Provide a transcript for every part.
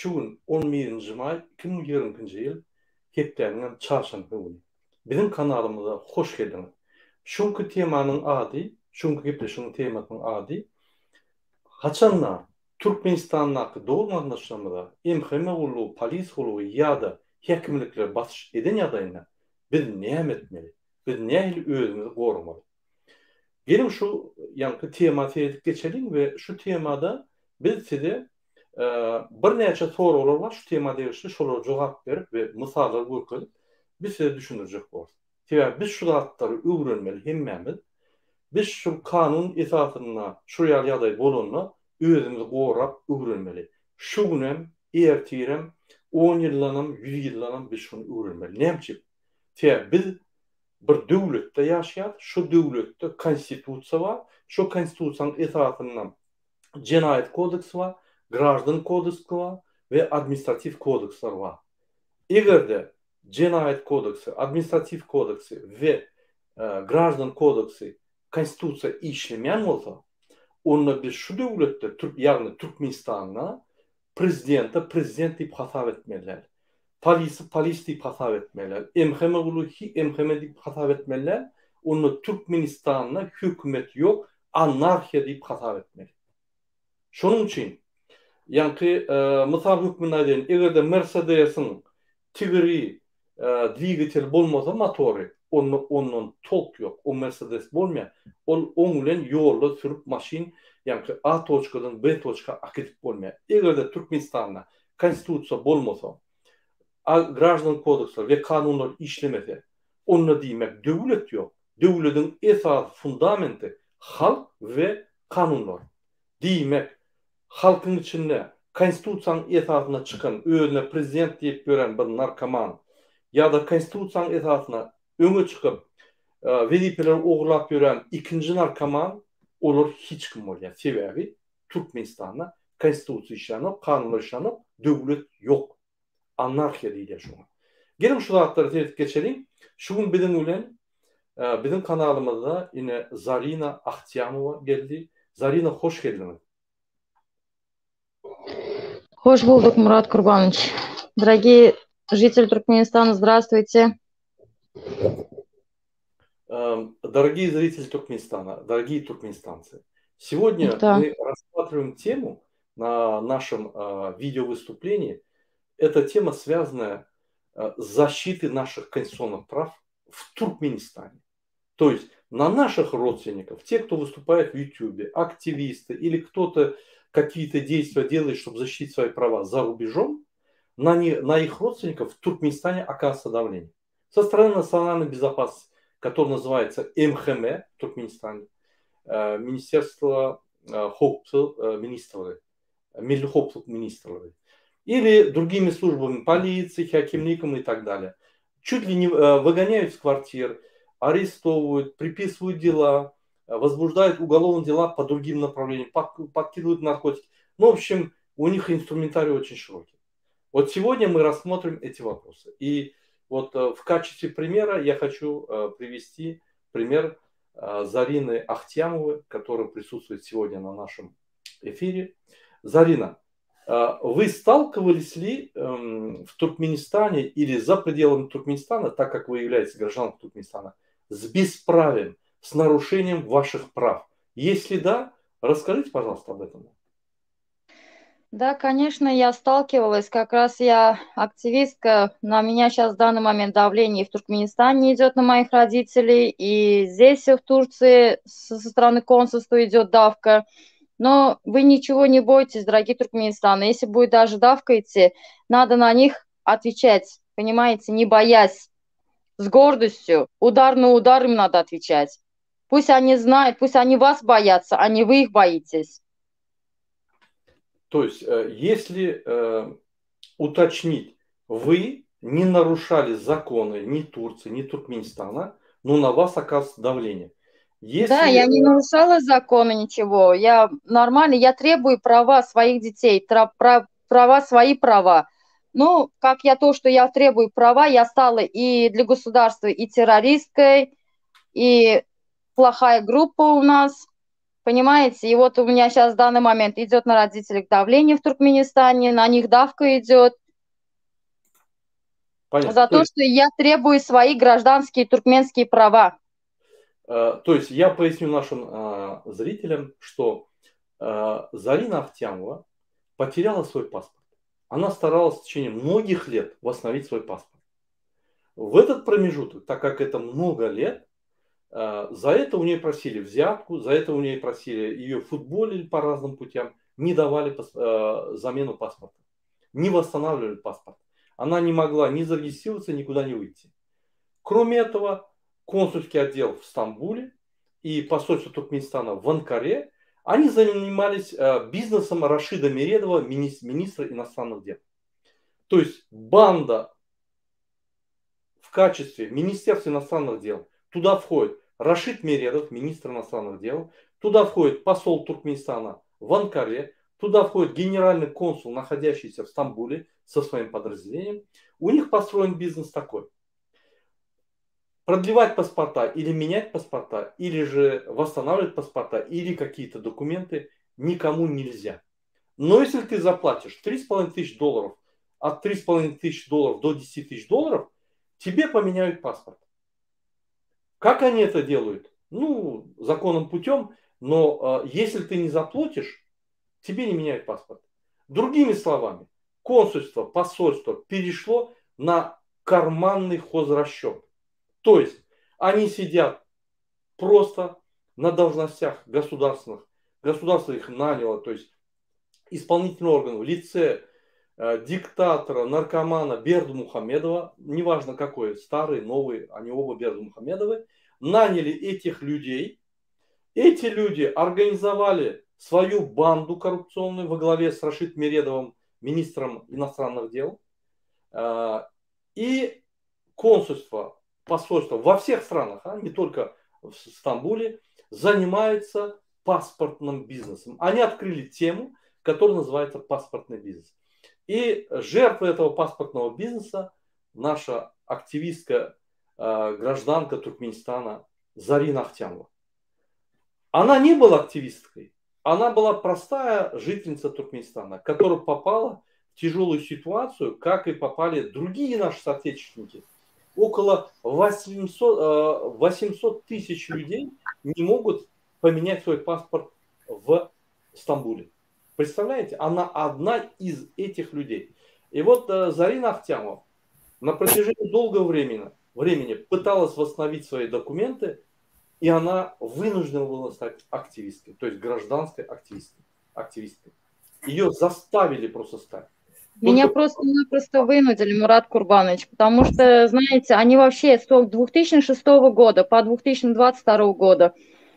Şu gün on birinji maý 2022-nji ýyl, hepdäniňem çarşenbe güni. Biziň kanalymyza hoş geldiňiz. Şu günki temanyň ady, şu günki gepleşigiň temasynyň ady Haçanda Türkmenistandaky dogan-garyndaşlarymyza MHM gullugy, polis gullugy ýa-da häkimlikler basyş eden ýagdaýynda biz näme etmeli? Biz nähili özümizi goramaly? Geliň şu ýaňky tema seredip geçeliň we şu temada biz size birnäçe soraglar bar şu tema degişli şolara jogap berip we mysallar görkezip biz size düşündirjek bolarys. Sebäbi biz şu zatlary öwrenmeli hemmämiz. Biz şu kanun esasynda şu ýaly ýagdaý bolanda özümizi gorap öwrenmeli. Şu günem, ertirem, on ýyldanam, ýüz ýyldanam biz şuny öwrenmeli. Näme üçin? Sebäbi biz bir döwletde ýaşaýarys, şu döwletde konstitusiýa bar, şo konstitusiýanyň esasynda jenaýat kodeksi bar, graždan kodeksi bar we administratiw kodeksler bar. Eger-de jenaýat kodeksi, administratiw kodeksi we graždan kodeksi konstitusiýa işlemeýän bolsa, onda biz şu döwletde, ýagny Türkmenistanda Prezidente prezident diýip hasap etmeli däl. Polisi polis diýip hasap etmeli däl. MHM gullugy MHM diýip hasap etmeli däl. Onda Türkmenistanda hökümet ýok, anarhiýa diýip hasap etmeli. Şonuň üçin, ýaňky mysal hökmünde aýdaýyn, eger-de Mersedesiň Tigri dwigateli bolmasa motory, onda ondan tolk ýok, o Mercedes bolmaýar. Ol oň bilen ýolda sürüp maşyn, ýaňky A toçkadan B toçka akidip bolmaýar. Eger-de Türkmenistanda konstitusiýa bolmasa, a graždan kodeksler we kanunlar işlemese, onda diýmek döwlet ýok. Döwlediň esasy fundamenti halk we kanunlar. Diýmek, halkyň içinde Konstitusiýanyň esasynda çykan, özüne prezident diýip ýören bir narkoman ýa-da Konstitusiýanyň esasynda öňe çykyp, wezipeleri ogurlap ýören ikinji narkoman, olar hiç kim bolýar. Sebäbi Türkmenistanda Konstitusiýa işlänok, kanunlar işlänok, döwlet ýok. Anarhiýa diýilýär şoňa. Geliň şu zatlara seredip geçeliň. Şu gün biziň bilen biziň kanalymyzda ine Zarina Ahtýamowa geldi. Zarina hoş geldiňiz. Hoş bulduk Murat Kurbanoviç. Дорогие жители Туркменистана, здравствуйте. Дорогие зрители Туркменистана, дорогие туркменистанцы, сегодня да. мы рассматриваем тему на нашем видеовыступлении. Эта тема связанная с защитой наших конституционных прав в Туркменистане. То есть на наших родственников, те, кто выступает в Ютубе, активисты или кто-то какие-то действия делает, чтобы защитить свои права за рубежом, на, не, на их родственников в Туркменистане оказывается давление. Со стороны национальной безопасности, которая называется МХМ в Туркменистане, э, Министерство э, howpsuz э, ministrligi, Milli howpsuzlyk ministrligi, или другими службами полиции, häkimligim и так далее. Чуть ли не выгоняют с квартир, арестовывают, приписывают дела, возбуждают уголовные дела по другим направлениям, подкидывают наркотики. Ну, в общем, у них инструментарий очень широкий. Вот сегодня мы рассмотрим эти вопросы. И вот э, в качестве примера я хочу э, привести пример э, Зарины Ахтямовой, которая присутствует сегодня на нашем эфире. Зарина, вы сталкивались ли эм, в Туркменистане или за пределами Туркменистана, так как вы являетесь гражданкой Туркменистана, с бесправием, с нарушением ваших прав? Если да, расскажите, пожалуйста, об этом. Да, конечно, я сталкивалась. Как раз я активистка. На меня сейчас в данный момент давление и в Туркменистане идет на моих родителей, и здесь, в Турции, со стороны консульства идет давка. Но вы ничего не бойтесь, дорогие Туркменистаны. Если будет даже давка идти, надо на них отвечать, понимаете, не боясь, с гордостью. Удар на удар им надо отвечать. Пусть они знают, пусть они вас боятся, а не вы их боитесь. То есть, э, если э, уточнить, вы не нарушали законы ни Турции, ни Туркменистана, но на вас оказывается давление. Если... Да, я не нарушала законы ничего. Я нормально, я требую права своих детей, права, свои права. Ну, как я то, что я требую права, я стала и для государства, и террористкой, и плохая группа у нас. Понимаете? И вот у меня сейчас в данный момент идет на родителей давление в Туркменистане, на них давка идет. Понятно. За То то, есть что я требую свои гражданские туркменские права. То есть я поясню нашим зрителям, что Зарина Ахтямова потеряла свой паспорт. Она старалась в течение многих лет восстановить свой паспорт. В этот промежуток, так как это много лет, за это у нее просили взятку, за это у нее просили, ее футболили по разным путям, не давали замену паспорта, не восстанавливали паспорт. Она не могла ни зарегистрироваться, никуда не выйти. Кроме этого, консульский отдел в Стамбуле и посольство Туркменистана в Анкаре, они занимались бизнесом Рашида Мередова, министра иностранных дел. То есть банда в качестве Министерства иностранных дел, туда входит Рашид Мередов, министр иностранных дел, туда входит посол Туркменистана в Анкаре, туда входит генеральный консул, находящийся в Стамбуле со своим подразделением. У них построен бизнес такой. Продлевать паспорта или менять паспорта, или же восстанавливать паспорта, или какие-то документы никому нельзя. Но если ты заплатишь три с половиной тысяч долларов, от три с половиной тысяч долларов до 10 тысяч долларов, тебе поменяют паспорт. Как они это делают? Законным путем, но если ты не заплатишь, тебе не меняют паспорт. Другими словами, консульство, посольство перешло на карманный хозрасчет. То есть они сидят просто на должностях государственных. Государство их наняло, то есть исполнительный орган в лице диктатора, наркомана Бердымухамедова, неважно какой, старый, новый, они оба Бердымухамедовы, наняли этих людей. Эти люди организовали свою банду коррупционную во главе с Рашид Мередовым, министром иностранных дел. И консульство, посольство во всех странах, не только в Стамбуле, занимаются паспортным бизнесом. Они открыли тему, которая называется паспортный бизнес. И жертва этого паспортного бизнеса наша активистка, гражданка Туркменистана Зарина Ахтямова. Она не была активисткой, она была простая жительница Туркменистана, которая попала в тяжелую ситуацию, как и попали другие наши соотечественники. Около 800 тысяч людей не могут поменять свой паспорт в Стамбуле. Представляете, она одна из этих людей. И вот Зарина Ахтямова на протяжении долгого времени пыталась восстановить свои документы, и она вынуждена была стать активисткой, то есть гражданской активисткой. Ее заставили просто стать. Меня Только просто-напросто вынудили, Мурат Курбанович, потому что, знаете, они вообще с 2006 года по 2022 года,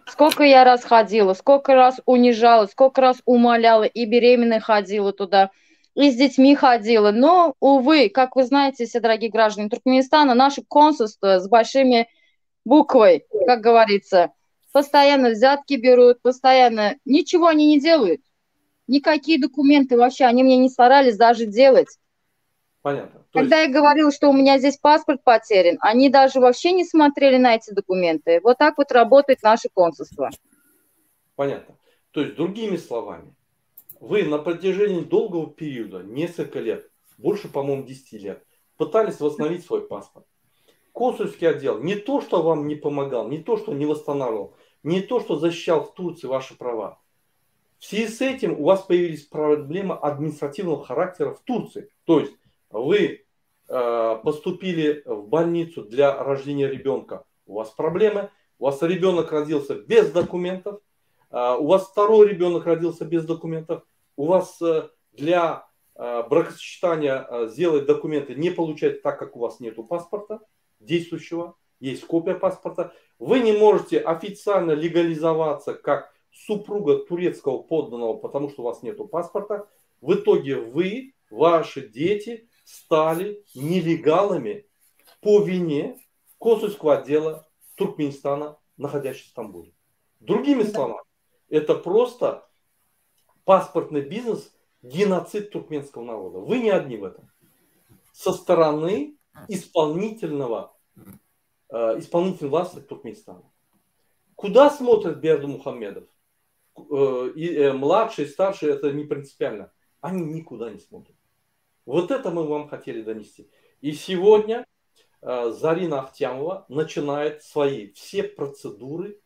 сколько я раз ходила, сколько раз унижала, сколько раз умоляла, и беременная ходила туда, и с детьми ходила. Но, увы, как вы знаете, все дорогие граждане Туркменистана, наше консульство с большими буквой, как говорится, постоянно взятки берут, постоянно ничего они не делают. Никакие документы вообще они мне не старались даже делать. Понятно. То Когда есть я говорила, что у меня здесь паспорт потерян, они даже вообще не смотрели на эти документы. Вот так вот работает наше консульство. Понятно. То есть, другими словами, вы на протяжении долгого периода, несколько лет, больше, по-моему, 10 лет, пытались восстановить свой паспорт. Консульский отдел не то, что вам не помогал, не то, что не восстанавливал, не то, что защищал в Турции ваши права. В связи с этим у вас появились проблемы административного характера в Турции. То есть вы поступили в больницу для рождения ребенка, у вас проблемы, у вас ребенок родился без документов, у вас второй ребенок родился без документов, у вас для бракосочетания сделать документы не получать, так как у вас нету паспорта действующего, есть копия паспорта. Вы не можете официально легализоваться как супруга турецкого подданного, потому что у вас нету паспорта. В итоге вы, ваши дети стали нелегалами по вине консульского отдела Туркменистана, находящегося в Стамбуле. Другими словами, это просто паспортный бизнес, геноцид туркменского народа. Вы не одни в этом. Со стороны исполнительной власти Туркменистана. Куда смотрит Бердымухамедов? Э, младший, старший, это не принципиально. Они никуда не смотрят. Вот это мы вам хотели донести. И сегодня Зарина Ахтямова начинает свои все процедуры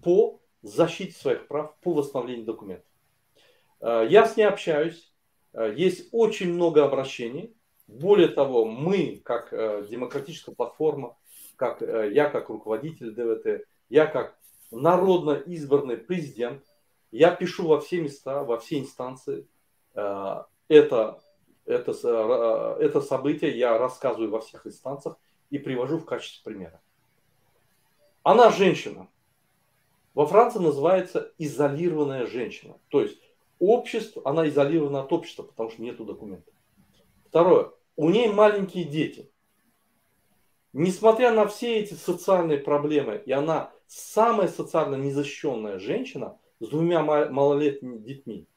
по защите своих прав, по восстановлению документов. Я с ней общаюсь. Есть очень много обращений. Более того, мы, как демократическая платформа, как я как руководитель ДВТ, я как народно избранный президент, я пишу во все места, во все инстанции. Это событие я рассказываю во всех инстанциях и привожу в качестве примера. Она женщина. Во Франции называется изолированная женщина. То есть общество, она изолирована от общества, потому что нету документов. Второе. У ней маленькие дети. Несмотря на все эти социальные проблемы, и она самая социально незащищенная женщина с двумя малолетними детьми,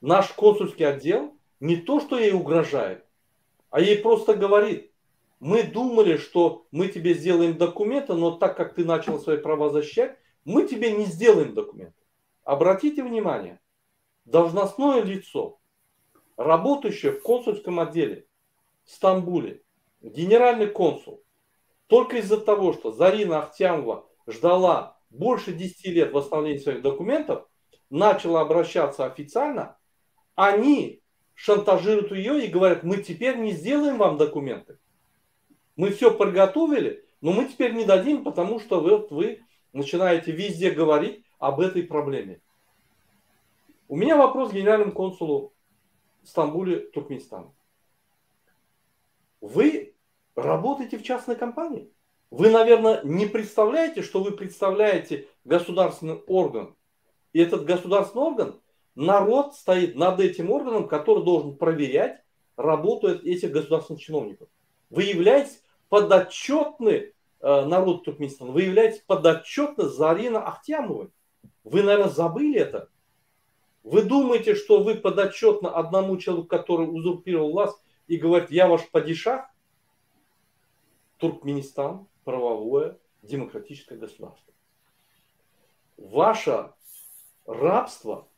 наш консульский отдел не то, что ей угрожает, а ей просто говорит, мы думали, что мы тебе сделаем документы, но так как ты начал свои права защищать, мы тебе не сделаем документы. Обратите внимание, должностное лицо, работающее в консульском отделе в Стамбуле, генеральный консул, только из-за того, что Зарина Ахтямова ждала больше 10 лет восстановления своих документов, начала обращаться официально, они шантажируют ее и говорят, мы теперь не сделаем вам документы. Мы все приготовили, но мы теперь не дадим, потому что вы начинаете везде говорить об этой проблеме. У меня вопрос к генеральному консулу в Стамбуле, Туркменистана. Вы работаете в частной компании. Вы, наверное, не представляете, что вы представляете государственный орган. И этот государственный орган, народ стоит над этим органом, который должен проверять работу этих государственных чиновников. Вы являетесь подотчетны народу Туркменистана, вы являетесь подотчетны Зарина Ахтямовой. Вы, наверное, забыли это. Вы думаете, что вы подотчетны одному человеку, который узурпировал власть и говорит, я ваш падишах? Туркменистан – правовое демократическое государство. Ваше рабство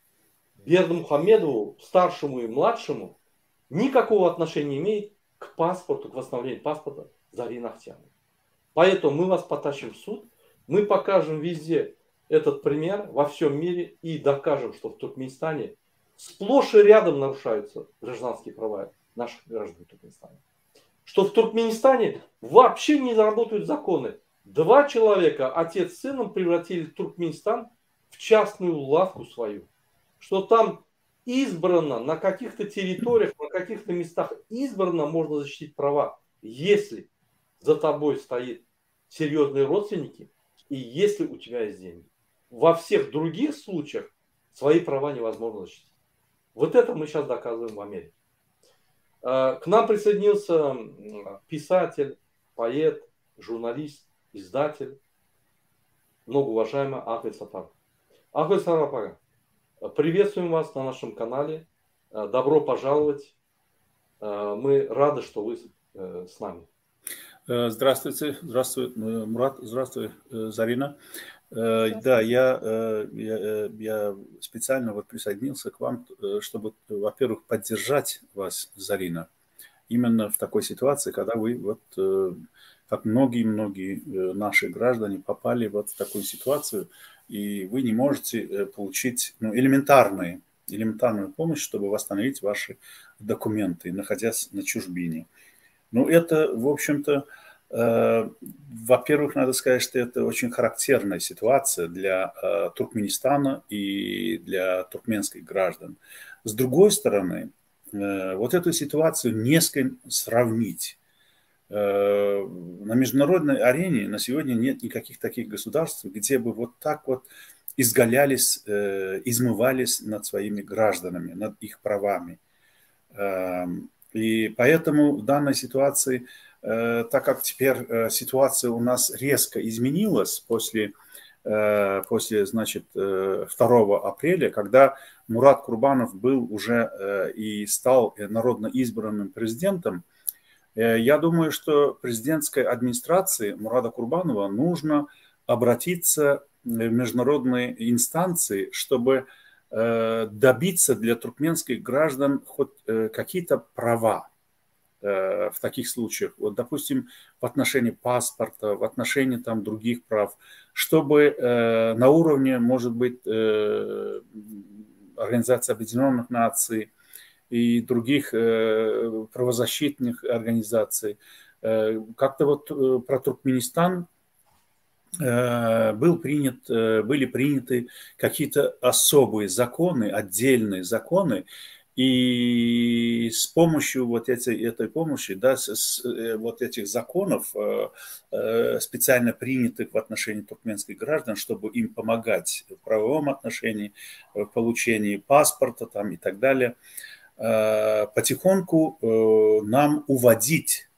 Бердымухамедову, старшему и младшему, никакого отношения не имеет к паспорту, к восстановлению паспорта Зарины Ахтямовой. Поэтому мы вас потащим в суд, мы покажем везде этот пример во всем мире и докажем, что в Туркменистане сплошь и рядом нарушаются гражданские права наших граждан Туркменистана. Что в Туркменистане вообще не работают законы. Два человека, отец с сыном, превратили Туркменистан в частную лавку свою. Что там избрано на каких-то территориях, на каких-то местах избрано можно защитить права, если за тобой стоит серьезные родственники и если у тебя есть деньги. Во всех других случаях свои права невозможно защитить. Вот это мы сейчас доказываем в Америке. К нам присоединился писатель, поэт, журналист, издатель, многоуважаемый Ахмед Сапаров. Ахмед Сапаров, приветствуем вас на нашем канале. Добро пожаловать. Мы рады, что вы с нами. Здравствуйте, здравствуй, Мурат, здравствуй, Зарина. Да, я специально вот присоединился к вам, чтобы, во-первых, поддержать вас, Зарина, именно в такой ситуации, когда вы, вот, как многие-многие наши граждане, попали вот в такую ситуацию, и вы не можете получить, ну, элементарную помощь, чтобы восстановить ваши документы, находясь на чужбине. Ну, это, в общем-то, во-первых, надо сказать, что это очень характерная ситуация для Туркменистана и для туркменских граждан. С другой стороны, вот эту ситуацию не с кем сравнить. На международной арене на сегодня нет никаких таких государств, где бы вот так вот изгалялись, измывались над своими гражданами, над их правами. И поэтому в данной ситуации, так как теперь ситуация у нас резко изменилась после, значит, 2 апреля, когда Мурат Курбанов был уже и стал народно избранным президентом, я думаю, что президентской администрации Мурада Курбанова нужно обратиться международные инстанции, чтобы добиться для туркменских граждан хоть какие-то права в таких случаях. Вот, допустим, в отношении паспорта, в отношении там других прав, чтобы на уровне, может быть, Организации Объединенных Наций и других правозащитных организаций, как-то вот про Туркменистан был принят, были приняты какие-то особые законы, отдельные законы, и с помощью вот этой, этой помощи, да, с, с, вот этих законов, специально принятых в отношении туркменских граждан, чтобы им помогать в правовом отношении, в получении паспорта там, и так далее, потихоньку нам уводить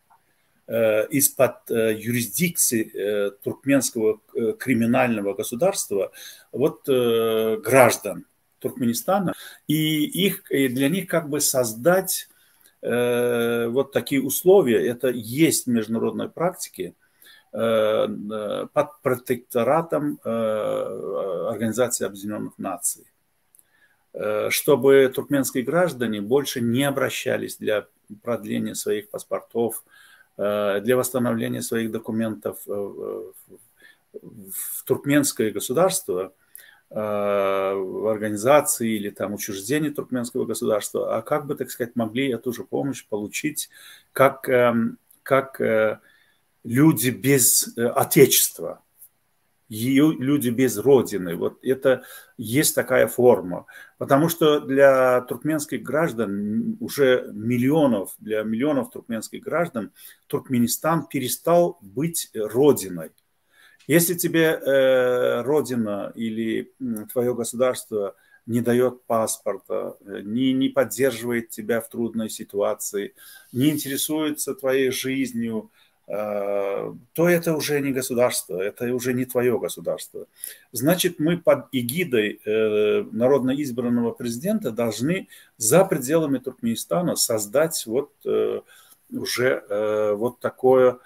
из-под юрисдикции туркменского криминального государства вот, граждан Туркменистана, и, их, и для них как бы создать вот такие условия, это есть в международной практике, под протекторатом Организации Объединенных Наций, чтобы туркменские граждане больше не обращались для продления своих паспортов, для восстановления своих документов в туркменское государство, в организации или там учреждении туркменского государства, а как бы, так сказать, могли эту же помощь получить как, как люди без отечества, люди без родины. Вот это есть такая форма. Потому что для туркменских граждан, уже миллионов, для миллионов туркменских граждан Туркменистан перестал быть родиной. Если тебе э, родина или твое государство не дает паспорта, не, не поддерживает тебя в трудной ситуации, не интересуется твоей жизнью, э, то это уже не государство, это уже не твое государство. Значит, мы под эгидой э, народно избранного президента должны за пределами Туркменистана создать вот э, уже вот такое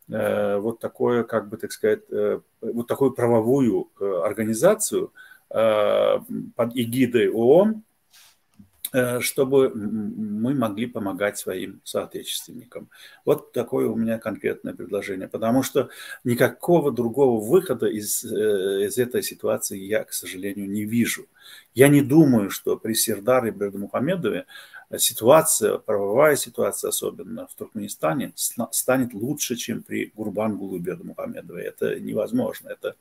вот такое, как бы так сказать, вот такую правовую организацию под эгидой ООН, чтобы мы могли помогать своим соотечественникам. Вот такое у меня конкретное предложение, потому что никакого другого выхода из, из этой ситуации я, к сожалению, не вижу. Я не думаю, что при Сердаре Бердымухамедове ситуация, правовая ситуация особенно в Туркменистане станет лучше, чем при Гурбангулу Бердымухамедове. Это невозможно. Это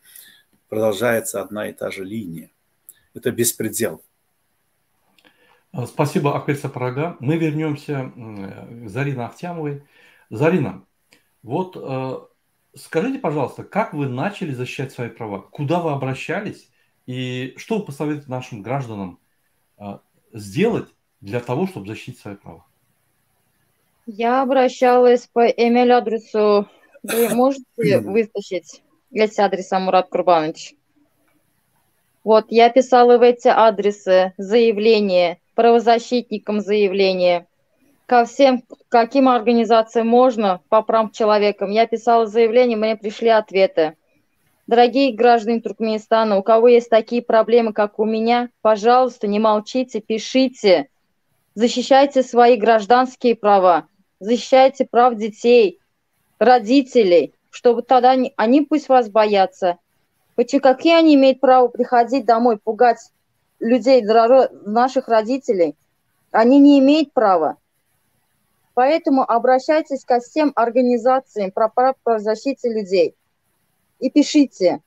продолжается одна и та же линия. Это беспредел. Спасибо, Акыль Сапар-ага. Мы вернемся к Зарине Ахтямовой. Зарина, вот э, скажите, пожалуйста, как вы начали защищать свои права? Куда вы обращались? И что вы посоветуете нашим гражданам э, сделать для того, чтобы защитить свои права? Я обращалась по email-адресу. Вы можете вытащить эти адреса, Мурат Курбанович? Вот, я писала в эти адресы заявление, правозащитникам заявление, ко всем, каким организациям можно по правам человека. Я писала заявление, мне пришли ответы. Дорогие граждане Туркменистана, у кого есть такие проблемы, как у меня, пожалуйста, не молчите, пишите. Защищайте свои гражданские права, защищайте прав детей, родителей, чтобы тогда они, они пусть вас боятся. Почему, какие они имеют право приходить домой, пугать людей, наших родителей? Они не имеют права. Поэтому обращайтесь ко всем организациям про правозащите людей и пишите.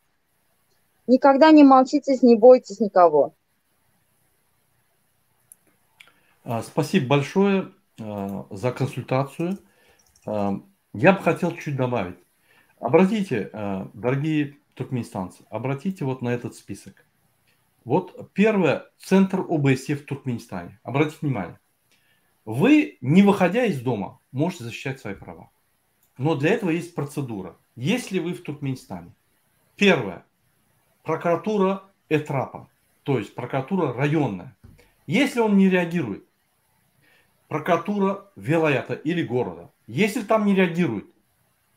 Никогда не молчите, не бойтесь никого. А, спасибо большое а, за консультацию. А, я бы хотел чуть добавить. Обратите, дорогие туркменистанцы, обратите вот на этот список. Вот первое, центр ОБСЕ в Туркменистане. Обратите внимание. Вы, не выходя из дома, можете защищать свои права. Но для этого есть процедура. Если вы в Туркменистане, первое, прокуратура etrap а, то есть прокуратура районная. Если он не реагирует, прокуратура welaýata или города. Если там не реагирует,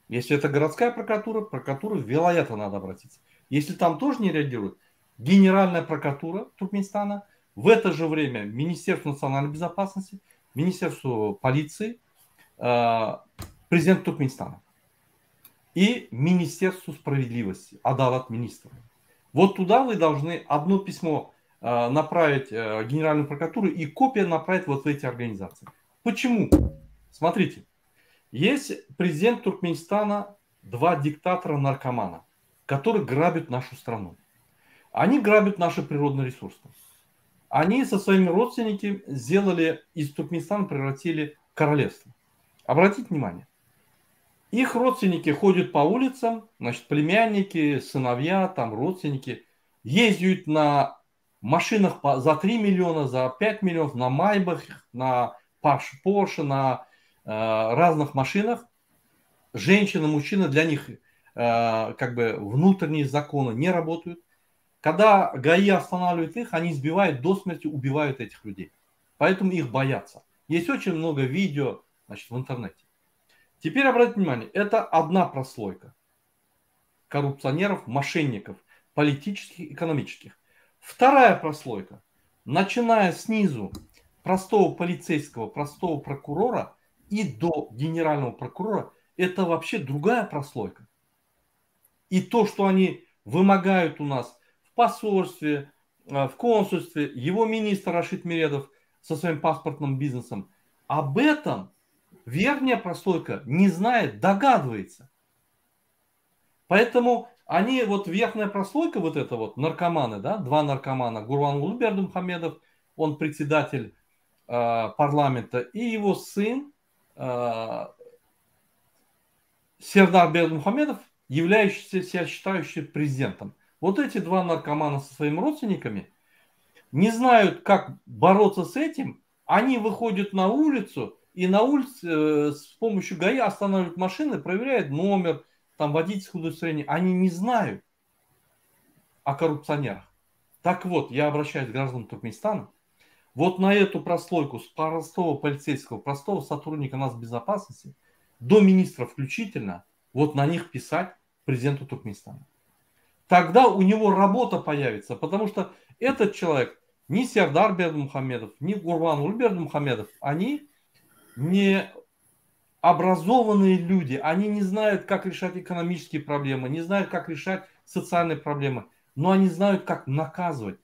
если это городская прокуратура, прокуратура welaýata надо обратиться. Если там тоже не реагируют, Генеральная прокуратура Туркменистана, в это же время Министерство национальной безопасности, Министерство полиции, э, президент Туркменистана и Министерству справедливости, Adalat министра. Вот туда вы должны одно письмо э, направить э, Генеральную прокуратуру и копия направить вот в эти организации. Почему? Смотрите, есть президент Туркменистана, два диктатора-наркомана, которые грабят нашу страну. Они грабят наши природные ресурсы. Они со своими родственниками сделали из Туркменистана, превратили королевство. Обратите внимание, их родственники ходят по улицам, значит, племянники, сыновья, там родственники, ездят на машинах за 3 миллиона, за 5 миллионов, на Майбах, на Porsche, на э, разных машинах. Женщины, мужчины, для них э, как бы внутренние законы не работают. Когда ГАИ останавливает их, они избивают до смерти, убивают этих людей. Поэтому их боятся. Есть очень много видео значит, в интернете. Теперь обратите внимание, это одна прослойка коррупционеров, мошенников, политических, экономических. Вторая прослойка, начиная снизу простого полицейского, простого прокурора и до генерального прокурора, это вообще другая прослойка. И то, что они вымогают у нас в посольстве, э, в консульстве, его министр Рашид Миредов со своим паспортным бизнесом, об этом верхняя прослойка не знает, догадывается. Поэтому они, вот верхняя прослойка, вот это вот, наркоманы, да, два наркомана, Гурбангулы Бердымухамедов, он председатель э, парламента, и его сын э, Сердар Бердымухамедов, являющийся, себя считающий президентом. Вот эти два наркомана со своими родственниками не знают, как бороться с этим, они выходят на улицу и на улице э, с помощью ГАИ останавливают машины, проверяют номер, там водительское удостоверение. Они не знают о коррупционерах. Так вот, я обращаюсь к гражданам Туркменистана. Вот на эту прослойку с простого полицейского, простого сотрудника нацбезопасности до министра включительно, вот на них писать президенту Туркменистана. Тогда у него работа появится, потому что этот человек, ни Сердар Бердымухамедов, ни Гурбангулы Бердымухамедов, они не образованные люди, они не знают, как решать экономические проблемы, не знают, как решать социальные проблемы, но они знают, как наказывать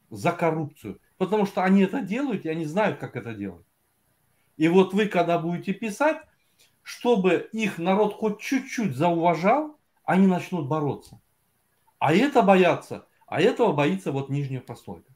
за коррупцию, потому что они это делают, и они знают, как это делать. И вот вы, когда будете писать, чтобы их народ хоть чуть-чуть зауважал, они начнут бороться. А это боятся, а этого боится вот нижняя прослойка.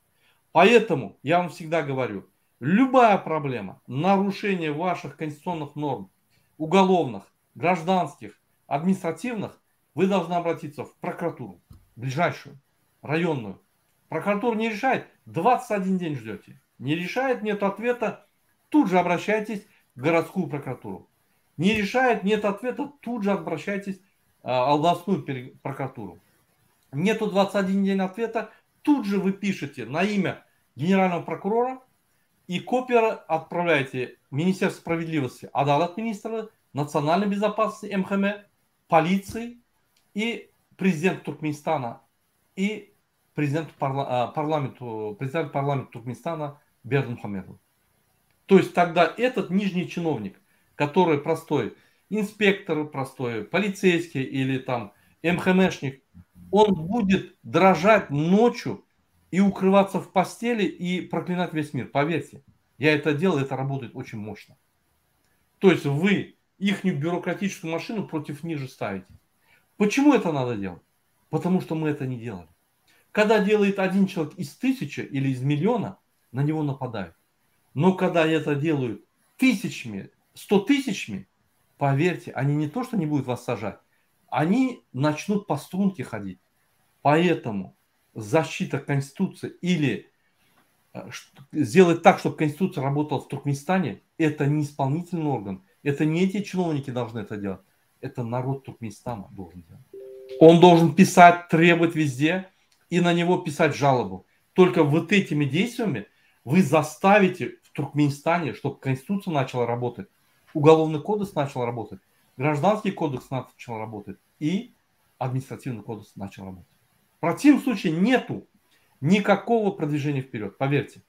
Поэтому я вам всегда говорю, любая проблема, нарушение ваших конституционных норм, уголовных, гражданских, административных, вы должны обратиться в прокуратуру, ближайшую, районную. Прокуратура не решает, 21 день ждете. Не решает, нет ответа, тут же обращайтесь в городскую прокуратуру. Не решает, нет ответа, тут же обращайтесь в областную прокуратуру. Нету 21 день ответа, тут же вы пишете на имя генерального прокурора и копию отправляете Министерство справедливости, Adalat министра, национальной безопасности МХМ, полиции и президент Туркменистана и президенту парла, парламенту, президенту парламента Туркменистана Бердымухамедову. То есть тогда этот нижний чиновник, который простой инспектор, простой полицейский или там МХМшник, он будет дрожать ночью и укрываться в постели и проклинать весь мир. Поверьте, я это делал, это работает очень мощно. То есть вы ихнюю бюрократическую машину против них же ставите. Почему это надо делать? Потому что мы это не делали. Когда делает один человек из тысячи или из миллиона, на него нападают. Но когда это делают тысячами, сто тысячами, поверьте, они не то, что не будут вас сажать, они начнут по струнке ходить. Поэтому защита Конституции или э, сделать так, чтобы Конституция работала в Туркменистане, это не исполнительный орган, это не эти чиновники должны это делать, это народ Туркменистана должен делать. Он должен писать, требовать везде и на него писать жалобу. Только вот этими действиями вы заставите в Туркменистане, чтобы Конституция начала работать, Уголовный кодекс начал работать, Гражданский кодекс начал работать и Административный кодекс начал работать. В противном случае нету никакого продвижения вперед, поверьте.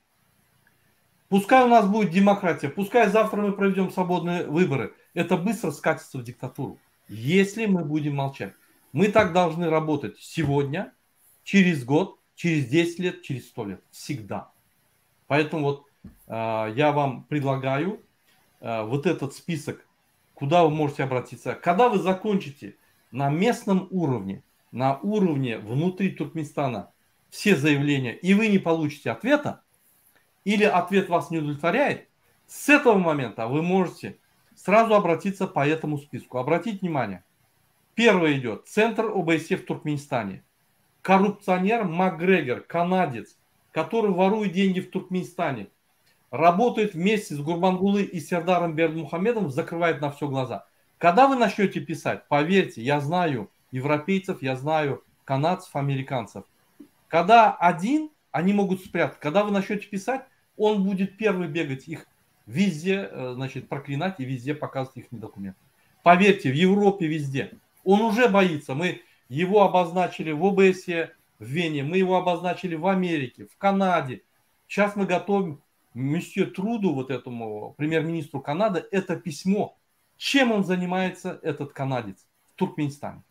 Пускай у нас будет демократия, пускай завтра мы проведем свободные выборы. Это быстро скатится в диктатуру, если мы будем молчать. Мы так должны работать сегодня, через год, через 10 лет, через 100 лет. Всегда. Поэтому вот э, я вам предлагаю э, вот этот список, куда вы можете обратиться. Когда вы закончите на местном уровне, на уровне внутри Туркменистана все заявления, и вы не получите ответа, или ответ вас не удовлетворяет, с этого момента вы можете сразу обратиться по этому списку. Обратите внимание, первое идет Центр ОБСЕ в Туркменистане. Коррупционер Макгрегор, канадец, который ворует деньги в Туркменистане, работает вместе с Гурбангулы и Сердаром Бердмухамедовым, закрывает на все глаза. Когда вы начнете писать, поверьте, я знаю европейцев, я знаю канадцев, американцев. Когда один, они могут спрятать. Когда вы начнете писать, он будет первый бегать их везде, э, значит, проклинать и везде показывать их документы. Поверьте, в Европе везде. Он уже боится. Мы его обозначили в ОБСЕ в Вене, мы его обозначили в Америке, в Канаде. Сейчас мы готовим месье Труду, вот этому премьер-министру Канады, это письмо. Чем он занимается, этот канадец, в Туркменистане.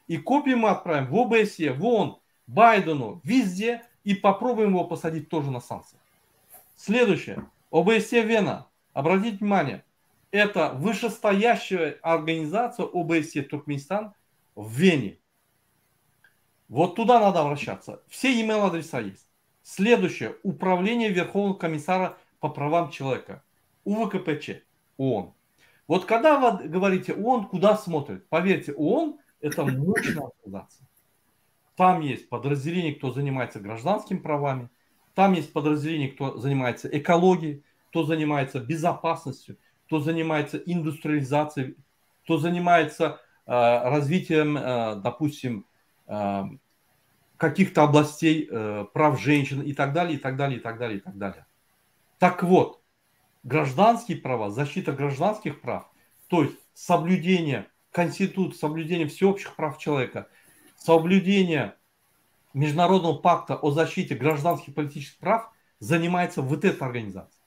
И копию мы отправим в ОБСЕ, в ООН, Байдену, везде, и попробуем его посадить тоже на санкции. Следующее. ОБСЕ Вена. Обратите внимание, это вышестоящая организация ОБСЕ Туркменистан в Вене. Вот туда надо обращаться. Все e-mail адреса есть. Следующее. Управление Верховного комиссара по правам человека. УВКПЧ. ООН. Вот когда вы говорите ООН, куда смотрит? Поверьте, ООН это мощная организация. Там есть подразделение, кто занимается гражданскими правами, там есть подразделение, кто занимается экологией, кто занимается безопасностью, кто занимается индустриализацией, кто занимается э, развитием, э, допустим, э, каких-то областей э, прав женщин и так далее, и так далее, и так далее, и так далее. Так вот, гражданские права, защита гражданских прав, то есть соблюдение Конституции, соблюдение всеобщих прав человека, соблюдение Международного пакта о защите гражданских и политических прав занимается вот эта организация.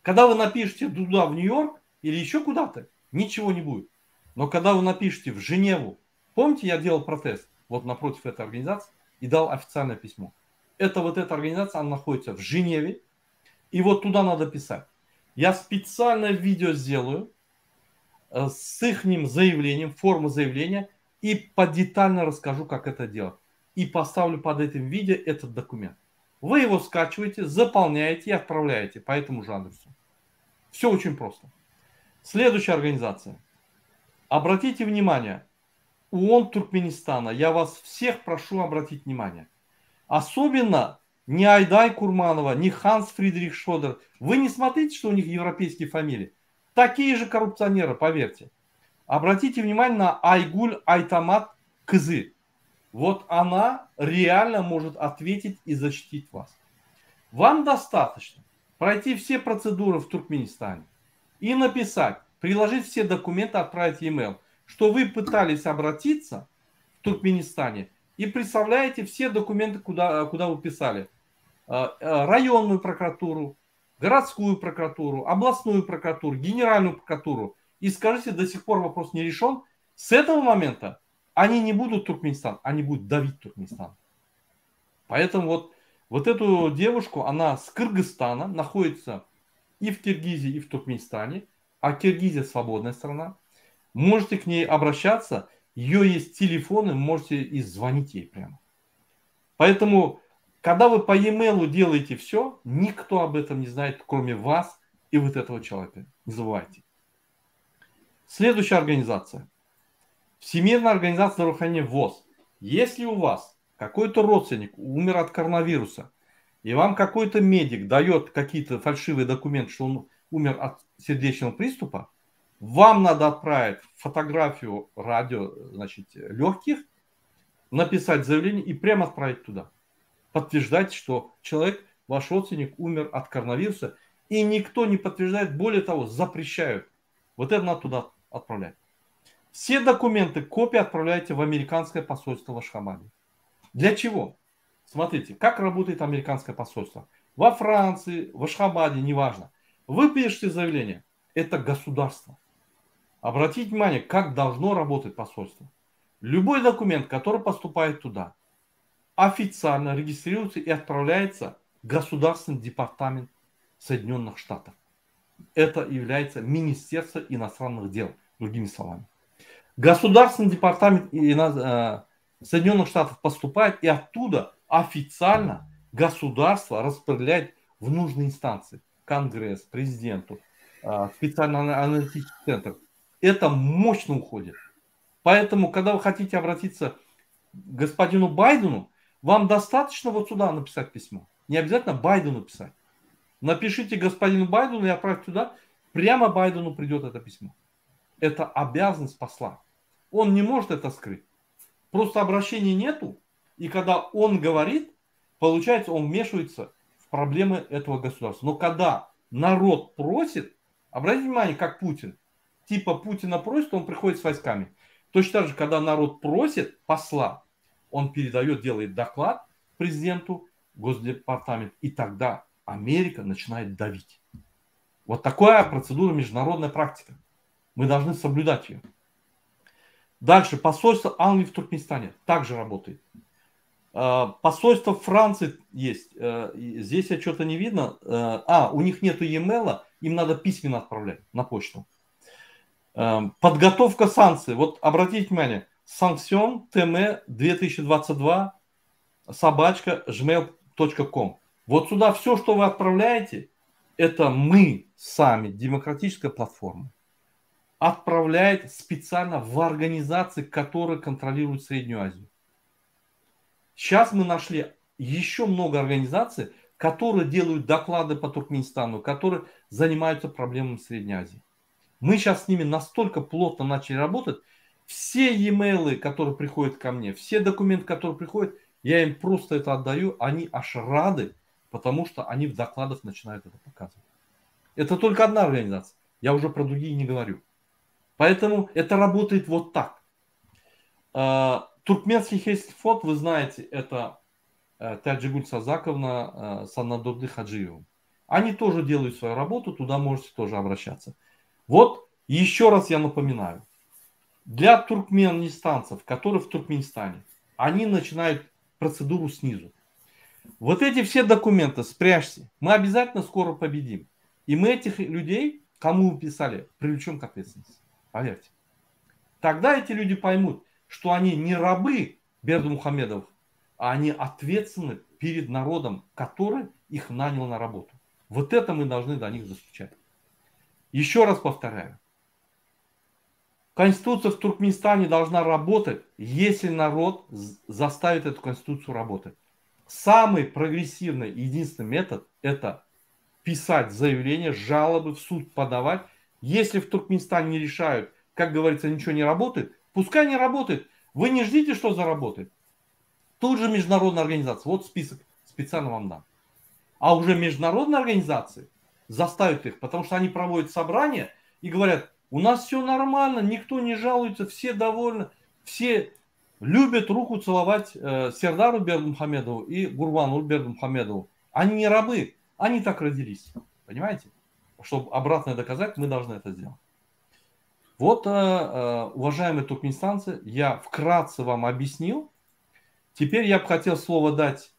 Когда вы напишете туда, в Нью-Йорк или еще куда-то, ничего не будет. Но когда вы напишете в Женеву, помните, я делал протест вот напротив этой организации и дал официальное письмо. Это вот эта организация, она находится в Женеве, и вот туда надо писать. Я специально видео сделаю э, с их заявлением, форма заявления, и подетально расскажу, как это делать. И поставлю под этим видео этот документ. Вы его скачиваете, заполняете и отправляете по этому же адресу. Все очень просто. Следующая организация. Обратите внимание, ООН Туркменистана, я вас всех прошу обратить внимание. Особенно ни Айдай Курманова, ни Ханс Фридрих Шодер. Вы не смотрите, что у них европейские фамилии. Такие же коррупционеры, поверьте. Обратите внимание на Айгуль Айтамат Кызы. Вот она реально может ответить и защитить вас. Вам достаточно пройти все процедуры в Туркменистане и написать, приложить все документы, отправить e-mail, что вы пытались обратиться в Туркменистане и представляете все документы, куда, куда вы писали. Э, э, районную прокуратуру, городскую прокуратуру, областную прокуратуру, генеральную прокуратуру. И скажите, до сих пор вопрос не решен. С этого момента они не будут Туркменистан, они будут давить Туркменистан. Поэтому вот, вот эту девушку, она с Кыргызстана, находится и в Киргизии, и в Туркменистане, а Киргизия свободная страна. Можете к ней обращаться, ее есть телефоны, можете и звонить ей прямо. Поэтому, когда вы по e-mail делаете все, никто об этом не знает, кроме вас и вот этого человека. Не забывайте. Следующая организация. Всемирная организация здравоохранения ВОЗ. Если у вас какой-то родственник умер от коронавируса, и вам какой-то медик дает какие-то фальшивые документы, что он умер от сердечного приступа, вам надо отправить фотографию радио, значит, легких, написать заявление и прямо отправить туда. Подтверждать, что человек, ваш родственник, умер от коронавируса, и никто не подтверждает, более того, запрещают. Вот это надо туда отправлять. Все документы, копии отправляйте в американское посольство в Ашхабаде. Для чего? Смотрите, как работает американское посольство. Во Франции, в Ашхабаде, неважно. Вы пишете заявление. Это государство. Обратите внимание, как должно работать посольство. Любой документ, который поступает туда, официально регистрируется и отправляется в Государственный департамент Соединенных Штатов. Это является Министерство иностранных дел, другими словами. Государственный департамент э, Соединенных Штатов поступает, и оттуда официально государство распределяет в нужные инстанции. Конгресс, президенту, э, специальный аналитический центр. Это мощно уходит. Поэтому, когда вы хотите обратиться к господину Байдену, вам достаточно вот сюда написать письмо. Не обязательно Байдену писать. Напишите господину Байдену и отправьте туда. Прямо Байдену придет это письмо. Это обязанность посла. Он не может это скрыть. Просто обращения нету. И когда он говорит, получается, он вмешивается в проблемы этого государства. Но когда народ просит, обратите внимание, как Путин. Типа Путина просит, он приходит с войсками. Точно так же, когда народ просит посла, он передает, делает доклад президенту, Госдепартамент, и тогда Америка начинает давить. Вот такая процедура международная практика. Мы должны соблюдать ее. Дальше, посольство Англии в Туркменистане также работает. А, посольство Франции есть. Э, здесь я что-то не видно. Э, а, у них нету e-mail, им надо письменно отправлять на почту. Э, подготовка санкций. Вот обратите внимание, санкцион ТМ 2022 собачка gmail.com. Вот сюда все, что вы отправляете, это мы сами, демократическая платформа, отправляет специально в организации, которые контролируют Среднюю Азию. Сейчас мы нашли еще много организаций, которые делают доклады по Туркменистану, которые занимаются проблемами Средней Азии. Мы сейчас с ними настолько плотно начали работать, все e-mail, которые приходят ко мне, все документы, которые приходят, я им просто это отдаю, они аж рады, потому что они в докладах начинают это показывать. Это только одна организация, я уже про другие не говорю. Поэтому это работает вот так. А, Туркменский Хельсинки вы знаете, это э, Тяджигуль Сазаковна э, с Аннадурды Хаджиевым. Они тоже делают свою работу, туда можете тоже обращаться. Вот еще раз я напоминаю. Для туркменистанцев, которые в Туркменистане, они начинают процедуру снизу. Вот эти все документы спрячьте. Мы обязательно скоро победим. И мы этих людей, кому вы писали, привлечем к ответственности. Поверьте. Тогда эти люди поймут, что они не рабы Бердымухамедовых, а они ответственны перед народом, который их нанял на работу. Вот это мы должны до них достучать. Еще раз повторяю. Конституция в Туркменистане должна работать, если народ заставит эту конституцию работать. Самый прогрессивный и единственный метод – это писать заявление, жалобы в суд подавать. Если в Туркменистане не решают, как говорится, ничего не работает, пускай не работает. Вы не ждите, что заработает. Тут же международная организация. Вот список специально вам дам. А уже международные организации заставят их, потому что они проводят собрания и говорят, у нас все нормально, никто не жалуется, все довольны, все любят руку целовать э, Сердару Бердымухамедову и Гурбану Бердымухамедову. Они не рабы, они так родились. Понимаете? Чтобы обратное доказать, мы должны это сделать. Вот, э, э, уважаемые туркменистанцы, я вкратце вам объяснил. Теперь я бы хотел слово дать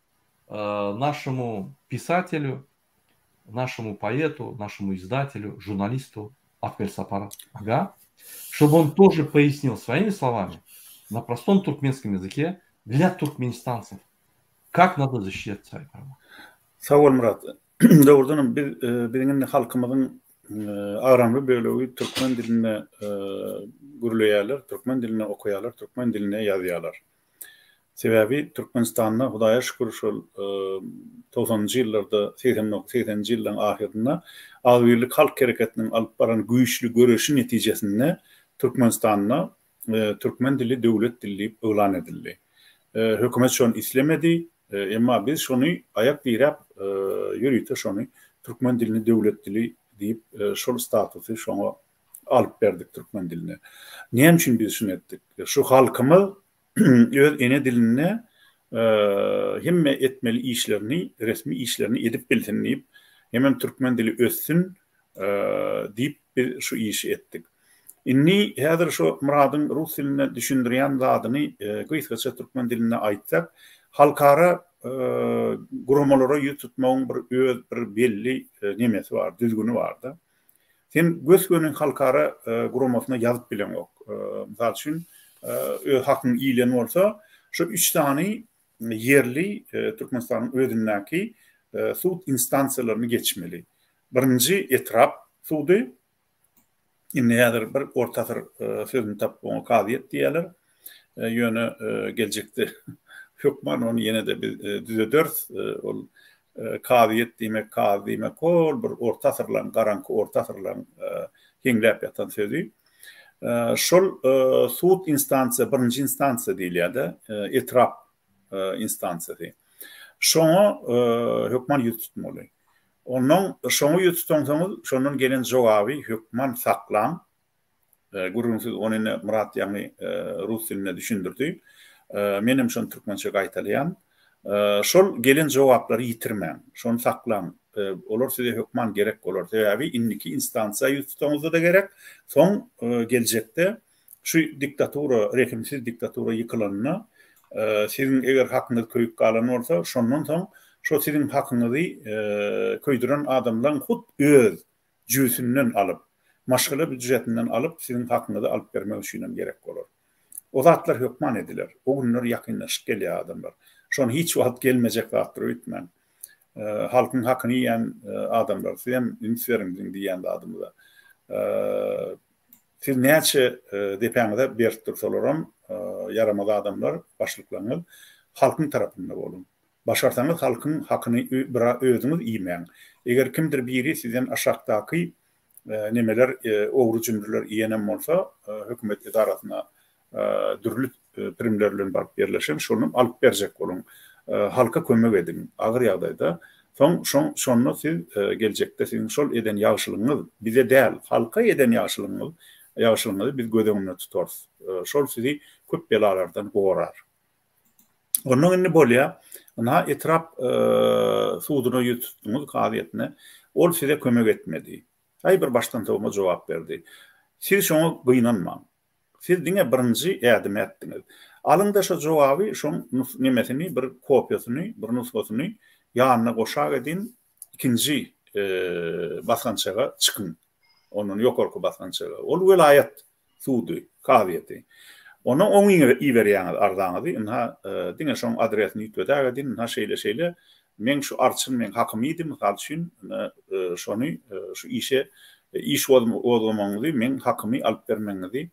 э, нашему писателю, нашему поэту, нашему издателю, журналисту Акмель Сапар Ага, чтобы он тоже пояснил своими словами на простом туркменском языке для туркменистанцев, как надо защищать свои права. Sag bol Myrat. Dogrudanam biz biziň indi halkymyzyň agramly bölegi türkmen dilinde gürleýärler, türkmen dilinde okaýarlar, türkmen dilinde ýazýarlar. Sebäbi Türkmenistanda Hudaýa şükür şol togsanynjy ýyllarda, segseninji ýyllaryň ahyrynda Agzybirlik halk hereketiniň alyp baran güýçli göreşi netijesinde Türkmenistanda türkmen dili döwlet dili diýip yglan edildi. Hökümet şony islemedi, emma biz şony aýak diräp ýörite şony türkmen dilini döwlet dili diýip şol statusy şoňa alyp berdik türkmen diline. Näme üçin biz şuny etdik? Şu halkymyz öz ene dilinde hemme etmeli işlerini, resmi işlerini edip bilsin diýip, hemem türkmen dili össün diýip biz şu işi etdik. Indi häzir şu Myradyň rus dilinde düşündirýän zadyny gysgaça türkmen dilinde aýtsak, halkara guramalara ýüz tutmagyň bir öz bir belli nemesi bar, düzgüni bar-da. Sen gös-göni halkara guramasyna ýazyp bileňok. Mysal üçin, öz hakyň iýlen bolsa, şu üç sany ýerli Türkmenistanyň özündäki sud instansiýalaryny geçmeli. Birinji etrap sudy, indi häzir bir orta asyr sözüni tapyp oňa kazyýet diýýärler. Ýöne geljekde hökman ony ýene-de biz düzederis. Ol kazyýet diýmek, kazy diýmek hol bir orta asyrlaryň, garaňky orta asyrlaryň heňläp ýatan sözi. Şol sud instansiýa, birinji instansiýa diýilýär-de, etrap instansiýasy. Şoňa hökman ýüz tutmaly. Ondan şoňa ýüz tutansoňyz, şondan gelen jogaby hökman saklaň. Gürrüňsiz ony ine Myrat ýaňy rus dilinde düşündirdi. Menem şony türkmençe gaýtalaýan. Şol gelen jogaplary ýitirmäň. Şony saklaň. Olar size hökman gerek bolar. Sebäbi indiki instansiýa ýüz tutaňyzda-da gerek. Soň geljekde şu diktatura, rehimsiz diktatura ýykylanda siziň eger hakyňyz köýüp galan bolsa, şondan soň şo siziň hakyňyzy köýdüren adamlaň hut öz jübüsinden alyp, maşgala býudžetinden alyp, siziň hakyňyzy alyp bermek üçinem gerek bolar. O zatlar hökman ediler. O günler ýakynlaşyp gelýär adamlar. Şony hiç wagt gelmejek zatdyr öýtmäň. Halkyň hakyny iýen adamlar, sizem üns beriň biziň diýýän zadymyza. Siz näçe depäňize berip dursalaram, ýaramaz adamlar, başlyklaryňyz halkyň tarapynda boluň. Başarsaňyz halkyň hakyny bira özüňiz iýmäň. Eger kimdir biri sizden aşakdaky nemeler ogry-jümrüler iýenem bolsa hökümet edarasyna dürli primler bilen baryp ýerleşen şonam alyp berjek boluň. Halka kömek ediň agyr ýagdaýda. Soň şoň şonda siz geljekde siziň şol eden ýagşylygyňyz bize däl halka eden ýagşylygyňyz ýagşylygyňyzy biz göz öňünde tutarys. Şol sizi köp belalardan gorar. Ondan indi bolýar. Ynha etrap suduna ýüz tutduňyz, kazyýetine. Ol size kömek etmedi. Aý bir başdan sowma jogap berdi. Siz şoňa gynanmaň. Siz diňe birinji ädimi ätdiňiz. Alyň-da şo jogaby, şoň nemesini, bir kopiýasyny, bir nusgasyny ýanyna goşak ediň, ikinji basgançaga çykyň. Ondan ýokarky basgançaga. Ol welaýat sudy, kazyýeti. Ondan oňa iberýäňiz arzaňyzy, ynha, diňe şoň adresini üýtgedägedin, ynha, şeýle-şeýle, meň şu arçyn meň hakym iýdi, mysal üçin, ynha, şony, şu işe iş gozgamagyňyzy, meň hakymy alyp bermegiňizi,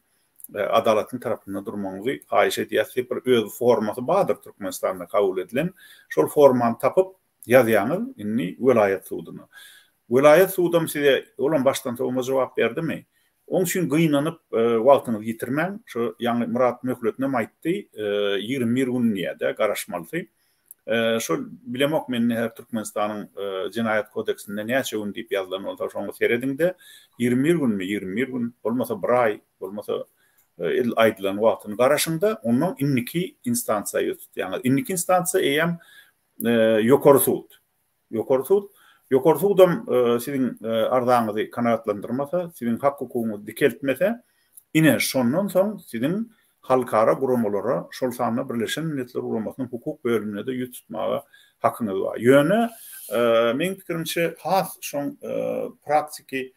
adalatyň tarapynda durmagyňyzy haýyş edýäs diýip bir öz formasy bardyr Türkmenistanda kabul edilen, şol formany tapyp ýazýaňyz indi welaýat suduna. Welaýat sudam size olam başdan sowma jogap berdimi? Oň üçin gynanyp wagtyňyzy ýitirmäň. Şo ýaňy Myrat möhletinem aýtdy, 21 gün diýýär-de garaşmalysy. Şol bilemok men indi häzir Türkmenistanyň Jenaýat kodeksinde näçe gün diýip ýazylan bolsa şoňa serediň-de, 21 günmi, 21 gün, bolmasa bir aý, bolmasa edil aýdylan wagtyny garaşyň-da, onnoň indiki instansiýa ýüz tutýaňyz. Indiki instansiýa eýýäm ýokary sud. Ýokary sud. Ýokary sudam siziň arzaňyzy kanagatlandyrmasa, siziň hak-hukugyňyzy dikeltmese, ine, şondan soň siziň halkara guramalara, şol sanda Birleşen Milletler Guramasynyň hukuk bölümine-de ýüz tutmaga hakyňyz bar. Ýöne, meň pikirimçe, has şoň praktiki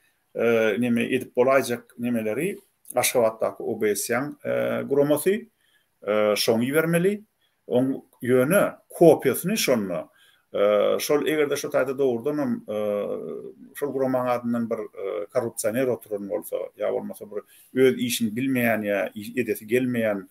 neme edip bolaýjak nemeleri Aşgabatdaky OBSE-niň guramasy, şoňa ibermeli. Oň ýöne kopiýasyny şonda şol eger-de şo taýda dogrudanam şol guramaň adyndan bir korrupsioner oturan bolsa ýa bolmasa bir öz işini bilmeýän ýa edesi gelmeýän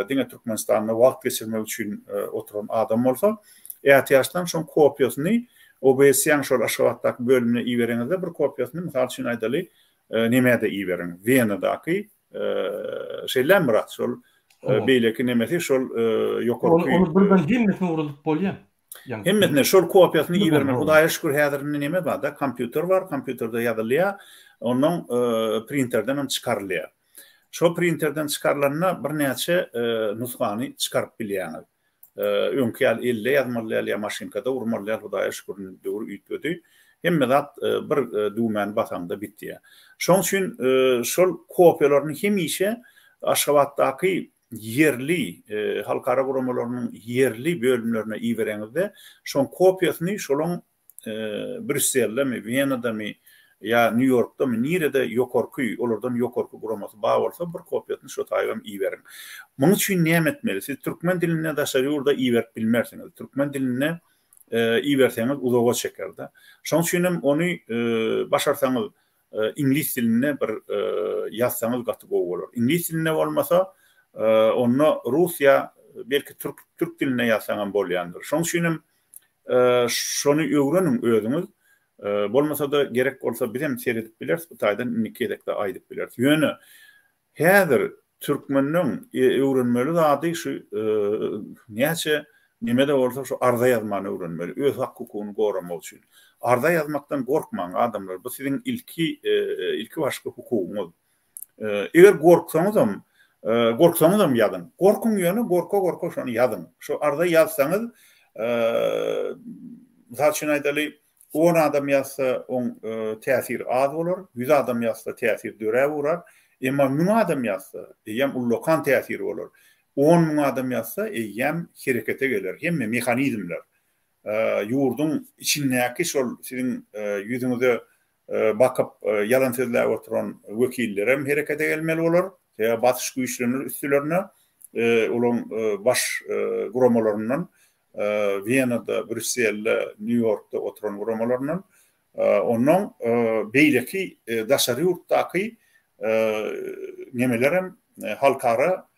diňe Türkmenistanda wagt geçirmek üçin oturan adam bolsa ätiýaçdan şoň kopiýasyny OBSE-niň şol Aşgabatdaky bölümine ibereňizde bir kopiýasyny mysal üçin aýdaly nemä-de iberiň Wenadaky Şeýlemi Myrat şol beýleki nemesi şol ýokarky. Ony birden hemmesini ugradyp bolýar. Hemmesine şol kopiýasyny ibermeli. Hudaýa şükür häzir indi neme bar-da, kompýuter bar, kompýuterde ýazylýar. Ondan printerden hem çykarylýar. Şo printerden çykarylanda birnäçe nusgany çykaryp bilýäňiz. Öňki ýaly elde ýazmaly däl ýa maşynkada urmaly däl, Hudaýa şükür indi döwür üýtgedi. Hemme zat bir düwmäni basaňda bitýär. Şoň üçin şol kopiýalaryny hemişe Aşgabatdaky ýerli halkara guramalarynyň ýerli bölümlerine ibereňizde, şoň kopiýasyny şolaň Brýusseldemi, Wenadamy ýa Nýu-Ýorkdamy, nirede ýokarky, olardan ýokarky guramasy bar bolsa, bir kopiýasyny şo taýybam iberiň. Munuň üçin näme etmeli? Siz türkmen dilinde daşary ýurda iberip bilmersiňiz. Türkmen dilinde iberseňiz uzaga çeker-de. Şonuň üçinem ony başarsaňyz iňlis dilinde bir ýazsaňyz gaty gowy bolar. Iňlis dilinde bolmasa, onda rus ýa belki türk türk dilinde ýazsaňam bolýandyr. Şonuň üçinem Şony öwreniň özüňiz. Bolmasa-da gerek bolsa bizem seredip bileris bu taýdan indiki gezekde aýdyp bileris. Ýöne häzir türkmenleň öwrenmeli zady şu näçe neme-de bolsa şu arza ýazmany öwrenmeli öz hak-hukugyny goramak üçin. Arza ýazmakdan gorkmaň adamlar bu siziň ilki ilki başky hukugyňyz. Eger gorksaňyzam, gorksaňyzam ýazyň. Gorkuň ýöne gorka-gorka şony ýazyň. Şo arza ýazsaňyz, mysal üçin aýdaly, on adam ýazsa, oň täsiri az bolar, ýüz adam ýazsa täsir döräp ugrar. Emma müň adam ýazsa, eýýäm ullakan täsiri bolar. On müň adam ýazsa, eýýäm herekete geler hemme mehanizmler. Ýurduň içindäki şol siziň ýüzüňize bakyp ýalan sözläp oturan wekillerem herekete gelmeli bolar. Sebäbi basyş güýçlenir üstülerine. Olaň baş guramalaryndan Wenada, Brýusselde, Nýu-Ýorkda oturan guramalaryndan. Onnoň beýleki daşary ýurtdaky nemelerem halkara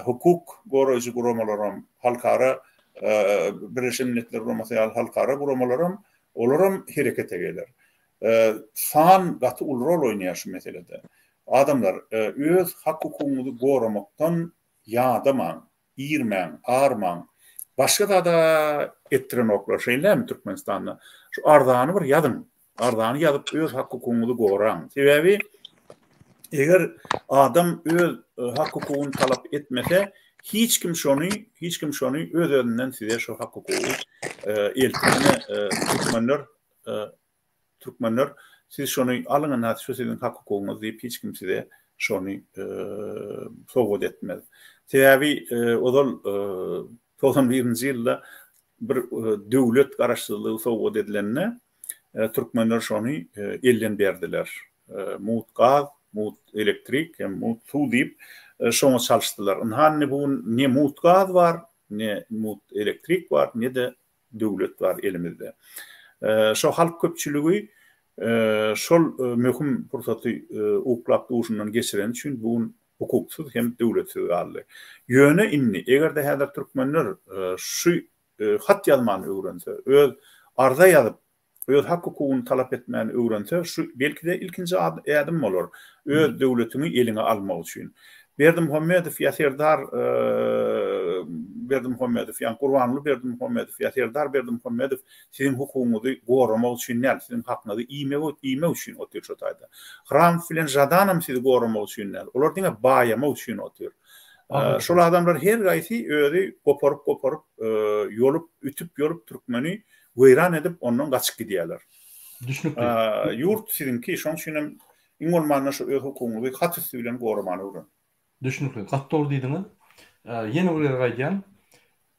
hukuk goraýjy guramalaram, halkara Birleşen Milletler Guramasy ýaly halkara guramalaram Olaram herekete geler. San gaty uly rol oýnaýar şu meselede. Adamlar, öz hak-hukugyňyzy goramakdan ýadamaň, irmäň, armaň. Başga zada etdirenoklar, şeýlemi Türkmenistanda? Şu arzany bir ýazyň. Arzany ýazyp öz hak-hukugyňyzy goraň. Sebäbi Eger adam öz hak-hukugyny talap etmese, hiç kim şony, hiç kim şony öz-özünden size şo hak-hukugy eltmene türkmenler türkmenler siz şony alyň ynha şu siziň hak-hukugyňyz diýip hiç kim size şony sowgat etmez. Sebäbi ozal 91-nji ýylda bir döwlet garaşsyzlygy sowgat edilende Türkmenler şony elden berdiler. Mugt gaz, mugt elektrik hem mugt suw diýip, şoňa çalyşdylar. Ynha indi bu gün ne mugt gaz bar, ne mugt elektrik bar, ne-de döwlet bar elimizde. Şo halk köpçüligi şol möhüm pursaty uklap duşundan geçireni üçin bu gün hukuksyz hem döwletsiz galdy. Ýöne indi eger-de häzir türkmenler şu hat ýazmany öwrense, öz arza ýazyp, öz hak-hukugyny talap etmäni öwrense, şu belki-de ilkinji ädim bolar, öz döwletiňi eliňe almak üçin. Berdimuhamedow ýa Serdar Berdimuhamedow, ýagny Gurbanguly Berdimuhamedow ýa Serdar Berdimuhamedow siziň hukugyňyzy goramak üçin däl, siziň hakyňyzy iýmek iýmek üçin otyr şo taýda. Hramow bilen Žadanam sizi goramak üçin däl, olar diňe baýamak üçin otyr. Şol adamlar her gaýsy özi goparyp-goparyp, ýolup, ütüp-ýolup türkmeni weýran edip, ondan gaçyp gidýärler. Düşnükli. Ýurt siziňki, şonuň üçin hem iň bolmanda şu öz hukugyňyzy hat üsti bilen goramany öwreniň. Düşnükli. Gaty dogry diýdiňiz. Ýene bir gezek aýdýan.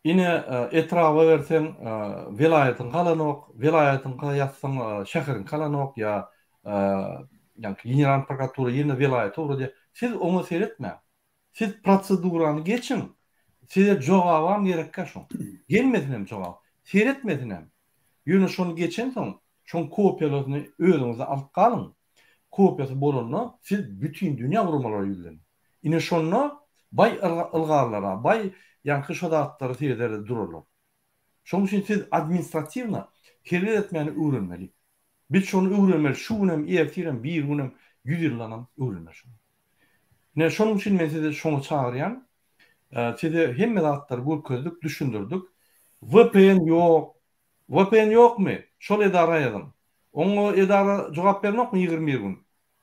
Ine, etraba berseň, welaýatyňky alanok, welaýatyňka ýazsaň, şäheriňki alanok ýa ýaňky generalnyý prokuratura ýene welaýata ugradýar. Siz oňa seretmäň. Siz prosedurany geçiň. Size jogabam gerekkä şoň. Gelmesin hem jogap. Seretmesin hem. Ýöne şony geçensoň, şoň kopiýalaryny özüňizde alyp galyň. Kopiýasy bolanda siz bütin dünýä guramalara ýüzleniň. Ine şonda baý ylgarlara, baý ýaňky şo zatlara serederde durarlar. Şonuň üçin siz administratiwno hereket etmäni öwrenmeli. Biz şony öwrenmeli şu günem, ertirem, birigünem, ýüz ýyldanam öwrenmeli şony. Ine şonuň üçin men sizi şoňa çagyrýan. Size hemme zatlary görkezdik, düşündirdik. VPN ýok. VPN ýokmy? Şol edara ýazyň. Oňa edara jogap berenokmy 21 gün?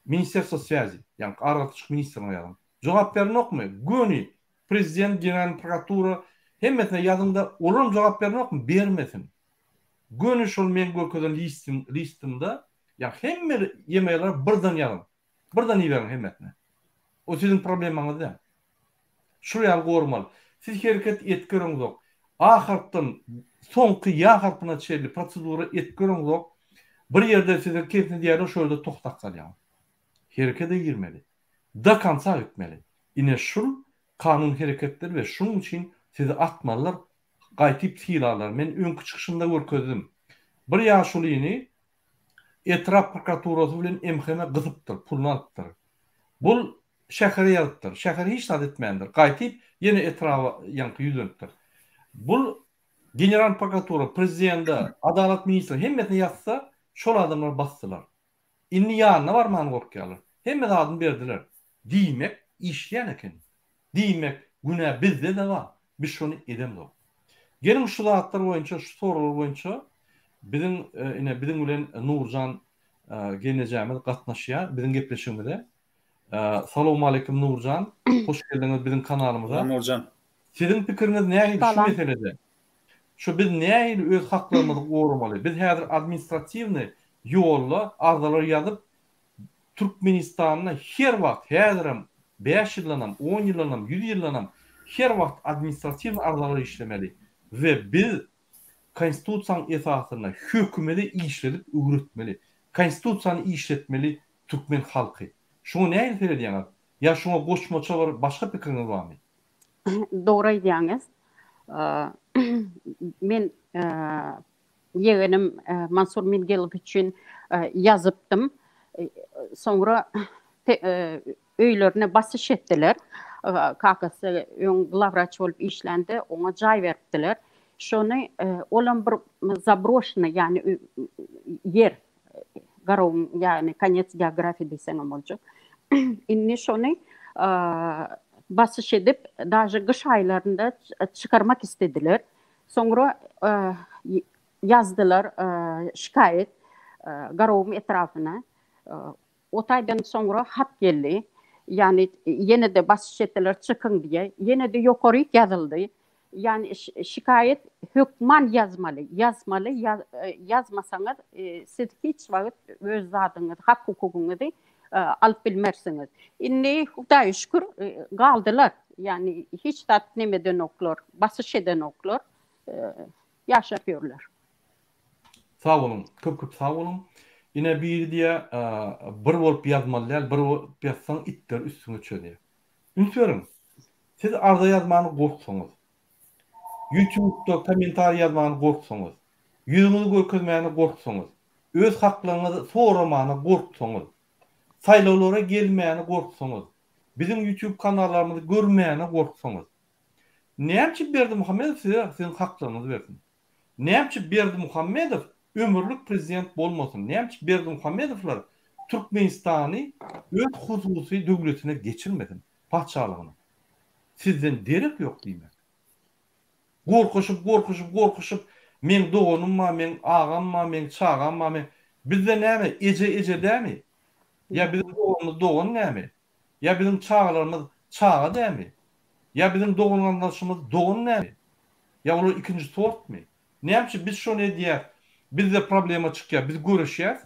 Ministerstwo swýazi, ýagny aragatnaşyk ministrine ýazyň. Jogap berenokmy? Göni prezident, generalnyý prokuratura hemmesine ýazyňda olaram jogap berenokmy? Bermesin. Göni şol meň görkezen listim listimde ýagny hemme e-maillere birden ýazyň. Birden iberiň hemmesine. O siziň problemaňyz däl. Şul ýaly gormaly. Siz hereket et göreňzok. A harpdan soňky ýa harpyna çenli prosedura et göreňzok. Bir ýerde size kesni diýýärler şo ýerde tohtap galýaňyz. Herekede girmeli. Do konca gitmeli. Ine şul kanun hereketleri we şunuň üçin sizi atmalylar gaýtyp sylarlar. Men öňki çykyşymda görkezdim. Bir ýaşulyny etrap prokuraturasy bilen MHM gysypdyr, puluny alypdyr. Bul şähere ýazypdyr. Şäher hiç zat etmändir. Gaýtyp ýene etraba ýaňky ýüzlenipdir. Bul General prokuratura, prezidende, adalat ministri hemmesine ýazsa, şol adamlar basdylar. Indi ýanyna barmany gorkýarlar. Hemme zadyny berdiler. Diýmek, işleýän eken. Diýmek, günä bizde-de bar. Biz şony edemzok. Geliň şu zatlar boýunça, şu soraglar boýunça biziň ine biziň bilen Nurjan gelnejemiz gatnaşýar biziň gepleşigimize. Salowmaleýkim Nurjan. Hoş geldiňiz biziň kanalymyza. Salam Nurjan. Siziň pikiriňiz nähili şu meselede? Şu biz nähili öz haklarymyzy goramaly? Biz häzir administratiwnyý ýolda arzalar ýazyp Türkmenistanda her wagt häzirem bäş ýyldanam, on ýyldanam, ýüz ýyldanam her wagt administratiwnyý arzalar işlemeli we biz konstitusiýanyň esasynda hökümedi işledip öwretmeli. Konstitusiýany işletmeli türkmen halky. Şuňa nähili seredýäňiz? Ýa şuňa goşmaça bir başga pikiriňiz barmy? Dogry aýdýaňyz. Men ýegenim Mansur Mingelow üçin ýazypdym. Soňra öýlerine basyş etdiler. Kakasy öň glawwraç bolup işlände oňa jaý beripdiler. Şony olam bir zabroşnyý, ýagny ýer Garagum ýagny konec geografiýa diýseňem boljak. Indi şony basyş edip, daže gyş aýlarynda çykarmak islediler. Soňra ýazdylar şikaýat Garagum etrapyna. O taýdan soňra hat geldi. Ýagny ýene-de basyş etdiler çykyň diýe. Ýene-de ýokaryk ýazyldy. Ýagny şikaýat hökman ýazmaly. Ýazmaly, ýazmasaňyz siz hiç wagt öz zadyňyzy, hak-hukugyňyzy alyp bilmersiňiz. Indi Hudaýa şükür galdylar. Ýagny hiç zat neme edenoklar, basyş edenoklar. Ýaşap ýörler. Sag boluň, köp köp sag boluň. Ine biri diýýär, bir bolup ýazmaly däl, bir bolup ýazsaň itler üstüňe çözýär. Üns beriň, siz arza ýazmany gorksaňyz, ýutubda kommentariý ýazmany gorksaňyz, ýüzüňizi görkezmäne gorksaňyz, öz haklaryňyzy soramana gorksaňyz, saýlawlara gelmäne gorksaňyz, biziň ýutub kanallarymyzy görmäne gorksaňyz, näme üçin Berdimuhamedow size siziň haklaryňyzy bersin? Näme üçin Berdimuhamedow ömürlik prezident bolmasyn? Näme üçin Berdimuhamedowlar Türkmenistany öz hususy döwletine geçirmesin, patyşalygyna? Sizden derek ýok diýmek. Gorkuşyp, gorkuşyp, gorkuşyp, meň doganym bar, meň agam bar, meň çagam bar, meň Bizde näme, eje eje dämi? Ýa biziň doganymyz dogan dämi? Ýa biziň çagalarymyz çaga dämi? Ýa biziň dogan-garyndaşymyz dogan dämi? Ýa olar ikinji sortmy? Näme üçin biz şony edýäs, bizde problema çykýar, biz göreşýäs?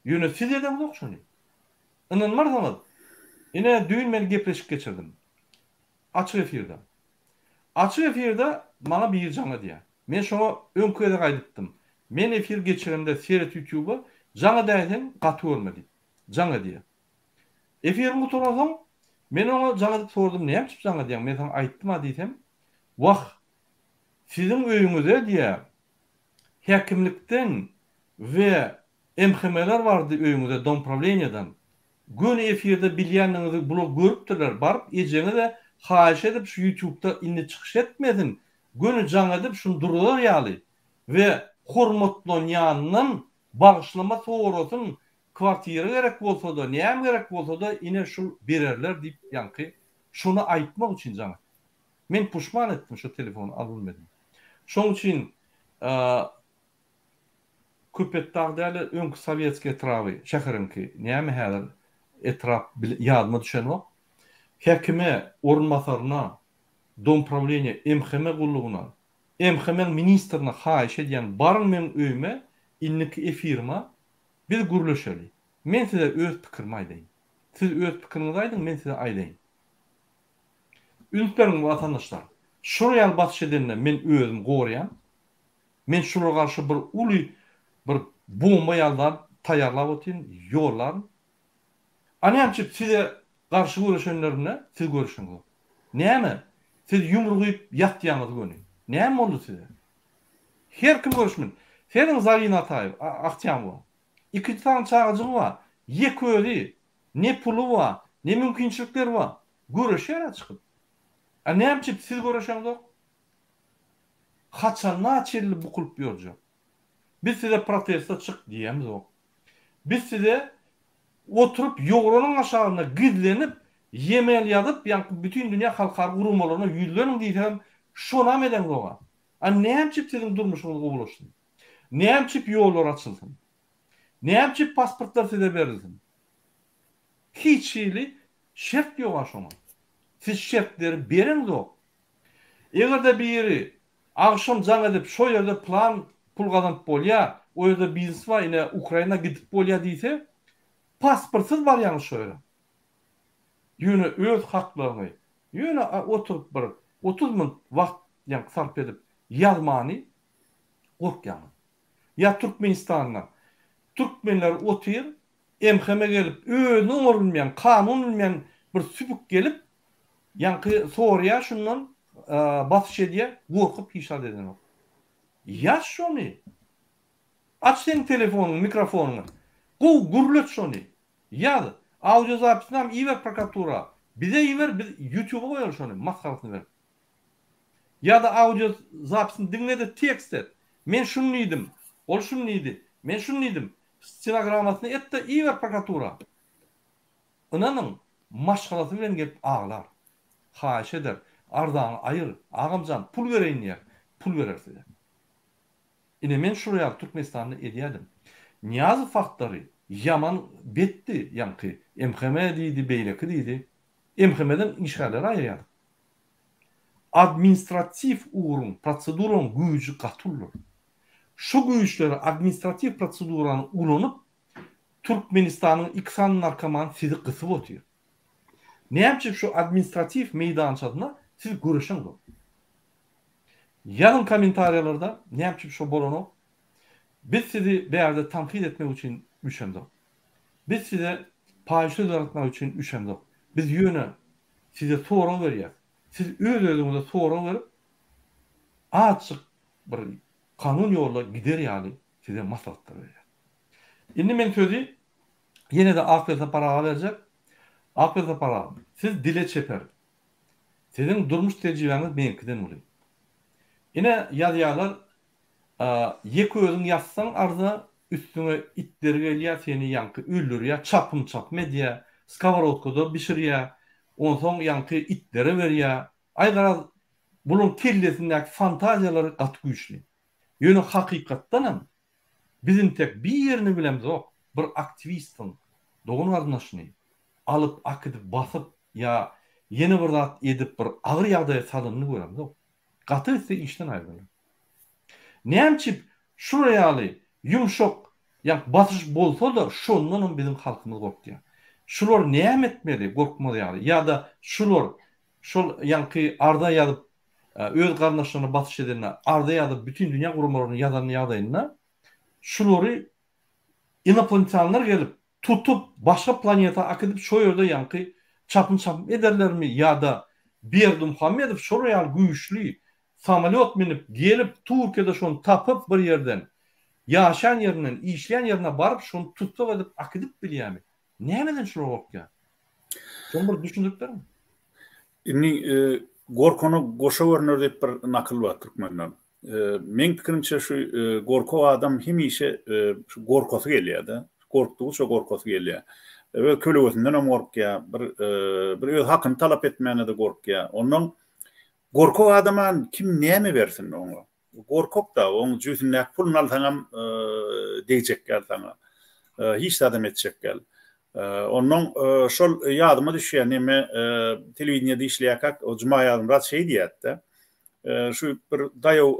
Ýöne siz edeňzok şony. Ynanmarsyňyz, ine düýn men gepleşik geçirdim. Açyk efirde. Açyk efirde maňa biri jaň edýär. Men şoňa öňki gezek aýdypdym. Men efir geçiremde seret ýutýuba, jaň edäýseň gaty görme diýip. Jaň edýär. Efirim gutaransoň, men oňa jaň edip sordum, näme üçin jaň edýäň, men saňa aýtdym-a diýsem, Wah, siziň öýüňize diýýär, häkimlikden we MHM-ler bardy öýüňize, domprawleniýadan. Göni efirde bilýändigiňizi bular görüpdirler, baryp ejeňize haýyş edip şu ýutubda indi çykyş etmesin, göni jaň edip şuny durzar ýaly we hormatlanýandan bagyşlama sorasyn, Kwartira gerek bolsada, näme gerek bolsada ine şul bererler diýip ýaňky şony aýtmak üçin jaň etdim. Men puşman etdim şo telefony alybilmedim. Şoň üçin. Köpetdag däl-de öňki Sowetskiý etraby, şäheriňki, näme häzir etrap ýadyma düşenok. Häkime, orunbasaryna, domprawleniýe, MHM gullugyna, MHM-iň ministrine haýyş edýän, baryň meň öýüme, indiki efirime biz gürleşeli. Men size öz pikirimi aýdaýyn. Siz öz pikiriňizi aýdyň, men size aýdaýyn. Üns beriň watandaşlar. Şular ýaly basyş edende men özüm goraýan. Men şulara garşy bir uly bir bomba ýaly zat taýýarlap otyryn, ýollaryn. A näme üçin size garşy göreşenlerinde siz göreşeňzok? Näme? Siz ýumruk iýip ýatýaňyz göni. Näme boldy size? Her kim göreşmeli. Seniň Zarina Ataýew, Ahtýamowa. Ikinji sany çagajygy bar. Ýeke özi. Ne puly bar, ne mümkinçilikleri bar. Göreşýär-ä çykyp. A näme üçin siz göreşeňzok? Haçana çenli bukulyp ýörjek? Biz size proteste çyk diýemzok. Biz size oturyp ýogranyň aşagynda gizlenip email ýazyp ýaňky bütin dünýä halkara guramalaryna ýüzleniň diýsegem şonam edeňzog-a. A näme üçin siziň durmuşyňyz gowulaşsyn? Näme üçin ýollar açylsyn? Näme üçin pasportlar size berilsin? Hiç hili şert ýog-a şoňa. Siz şertleri bereňzok. Eger-de biri agşam jaň edip şo ýerde plan pul gazanyp bolýa, o ýerde biznes bar ine Ukraina gidip bolýa diýse, pasportsyz barýaňyz şo ýere. Ýöne öz haklaryňy ýöne oturyp bir 30 minut wagt ýaňky sarp edip ýazmany gorkýaňyz. Ýa Türkmenistanda türkmenler otyr MHM gelip özüni oňarylmaýan kanun bilmeýän bir süpük gelip Ýaňky soraýar şundan basyş edýär, gorkup hiç zat edenok. Ýaz şony. Aç seň telefonyňy, mikrofonyňy. Gowy gürlet şony. Ýaz. Audio zapisynam iber prokuratura. Bize iber, biz ýutuba goýaly şony, masgarasyny berip. Ýa-da audio zapisini diňle-de tekst et. Men şuny diýdim, ol şuny diýdi, men şuny diýdim. Stenogrammasyny et-de iber prokuratura. Ynanyň, maşgalasy bilen gelip aglar. Haýyş eder, arzaňy aýyr, agamjan, pul bereýin diýer, pul berer size. Ine men şular ýaly Türkmenistanda edýädim. Nyýazow wagtlary ýaman betdi ýaňky MHM diýdi, beýleki diýdi. MHM-den işgärleri aýyrýardyk. Administratiw ugruň, proseduraň güýji gaty uludyr. Şu güýçleri, administratiw prosedurany ulanyp, Türkmenistanyň iki sany narkomany sizi gysyp otyr. Näme üçin şu administratiw meýdançasyna siz göreşeňzok? Ýazyň kommentariýalarda näme üçin şo bolanok? Biz sizi bärde tankyt etmek üçin üşemzok. Biz size paýyş sözler atmak üçin üşemzok. Biz ýöne size sorag berýäs. Siz öz-özüňize sorag berip azjyk bir kanun ýola gider ýaly size maslahatlar berýäs. Indi men sözi ýene-de Akbel Sapar aga berjek. Akbel Sapar aga, siz dile çeper. Siziň durmuş tejribäňiz meňkiden uly. Ine, ýazýarlar, ýeke özüň ýazsaň arza, üstüňe itler gelýär, seni ýaňky öldürýär, çapym-çapym edýär, skoworodkada bişirýär, onsoň ýaňky itlere berýär. Aý garaz, bularyň kellesindäki fantaziýalary gaty güýçli. Ýöne hakykatdanam Biz intek birini bilemzok bir aktiwistiň dogan garyndaşyny alyp akidip basyp ýa ýene bir zat edip bir agyr ýagdaýa salanyny göremzok. Gaty gitse işden aýrylar. Nämçip şular ýaly ýumşak ýa basyş bolsada şondanam biziň halkymyz gorkýar. Şular näme etmeli gorkmaz ýaly ýada şular şol ýaňky arza ýazyp öz garyndaşlaryna basyş edende, arza ýazyp bütin dünýä guramalaryna ýazan ýagdaýynda şulary inoplanetýanlar gelip tutup başga planeta akidip şo ýerde ýaňky çapym-çapym ederlermi ýa-da Berdimuhamedow şolar ýaly güýçli samolýot minip gelip Türkiýede şony tapyp bir ýerden ýaşaýan ýerinden işleýän ýerine baryp şony tussag edip akidip bilýärmi? Nämeden şular gorkýar? Şony bir düşündirip beriň. Indi gorkana goşa görner diýip bir nakyl bar türkmende. Meň pikirimçe şu gorkak adam hemişe şu gorkasy gelýär-de. Gorkdugyça gorkasy gelýär. Öz kölegesinden hem gorkýar, bir bir öz hakyny talap etmäne-de gorkýar. Ondan gorkak adama kim näme bersin oňa? Gorkak-da, oň jübüsindäki puluny alsaňam degjek däl saňa. Hiç zadam etjek däl. Onnoň şol ýadyma düşýär, neme telewideniýede işleýärkäk, o Juma Ýazmyrat şeý diýýärdi-de. Şu bir daýaw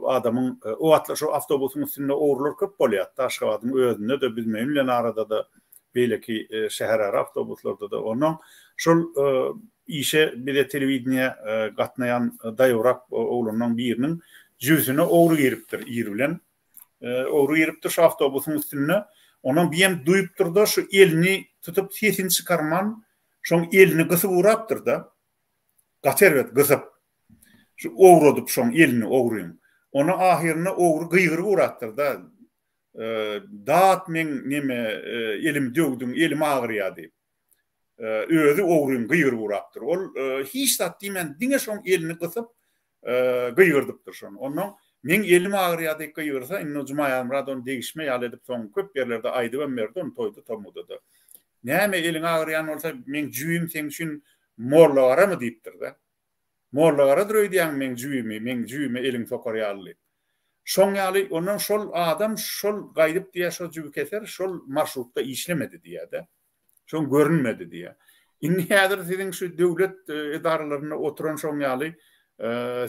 adamyň, o wagtlar şu awtobusyň üstünde ogrular köp bolýardy-da, Aşgabadyň özünde-de, Büzmeýin bilen arada-da, beýleki şäherara awtobuslarda-da. Onnoň şol işe bize telewideniýä gatnaýan daýawrak oglanlaryň biriniň jübüsine ogry giripdir ir bilen. Ogry giripdir şu awtobusyň üstünde. Onam biýem duýupdyr-da, şu elini tutup sesini çykarman, şoň elini gysyp urapdyr-da. Gaty erbet gysyp. Şu owradyp şoň elini ogryň. Ona ahyrynda ogry gygyryp urapdyr-da. Dat meň neme elimi döwdüň, elim agyrýar diýip. Özi ogryň gygyryp urapdyr. Ol hiç zat diýmän diňe şoň elini gysyp gygyrdypdyr şony. Onnoň meň elim agyrýar diýip gygyrsa, indi Juma Ýazmyrat ony degişme ýaly edip soň köp ýerlerde aýdybam berdi ony toýda tomuda-da. Näme eliň agyrýan bolsa meň jübim seň üçin mollagaramy diýipdir-de. Mollagaradyr öýdýäňmi meň jübimi, meň jübime eliňi sokar ýaly diýip. Şoň ýaly ondan şol adam şol gaýdyp diýýär şo jübikeser şol marşrutda işlemedi diýýär-de. Şoň görünmedi diýýär. Indi häzir siziň şu döwlet edaralarynda oturan şoň ýaly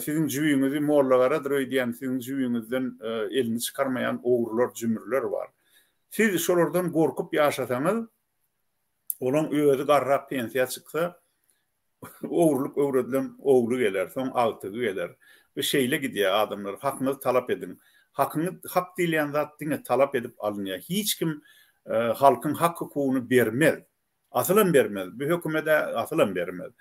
siziň jübiňizi mollagaradyr öýdýän siziň jübiňizden elini çykarmaýan ogrular, jümrüler bar. Siz şolardan gorkup ýaşasaňyz, olaň özi garrap pensiýa çyksa, Ogrulyk öwredilen ogly geler, soň agtygy geler. Bu şeýle gidýär adamlar, hakyňyzy talap ediň. Hakyňy, hak diýilýän zat diňe talap edip alynýar. Hiç kim halkyň hak-hukugyny bermez. Asylam bermez. Bu hökümed-ä asylam bermez.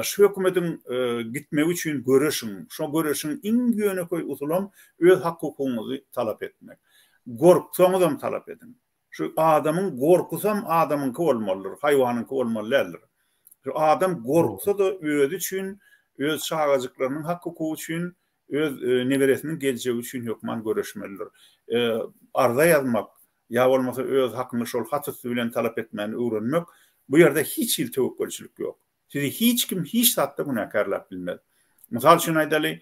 Şu hökümediň gitmegi üçin göreşiň. Şo göreşiň iň ýönekeý usulam öz hak-hukugyňyzy talap etmek. Gorksaňyzam talap ediň. Şu adamyň gorkusam adamyňky bolmalydyr, haýwanyňky bolmaly däldir. Şu adam gorksa-da özi üçin, öz çagajyklarynyň hak-hukugy üçin, öz neberesiniň geljegi üçin hökman göreşmelidir. Arza ýazmak ýa bolmasa öz hakyňy şol hat üsti bilen talap etmäni öwrenmek, bu ýerde hiç hili töwekgelçilik ýok. Sizi hiç kim hiç zatda günäkärläp bilmez. Mysal üçin aýdaly,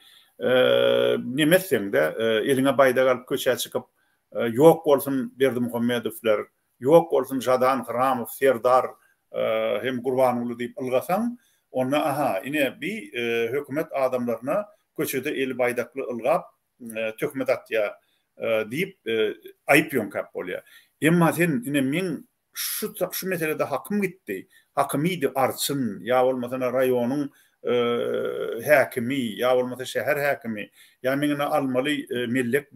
neme etseň-de, eliňe baýdak alyp köçä çykyp, Ýok bolsun Berdimuhamedowlar, ýok bolsun Žadan Hramow, Serdar hem Gurbanguly diýip ylgasaň, onda aha, ine bi hökümet adamlaryna köçede eli baýdakly ylgap, töhmet atýar diýip aýyp ýöňkäp bolýar. Emma sen ine meň Şu şu meselede hakym gitdi. Hakymy iýdi arçyn, ýa bolmasa raýonyň häkimi, ýa bolmasa şäher häkimi, ýa meň ine almaly mellek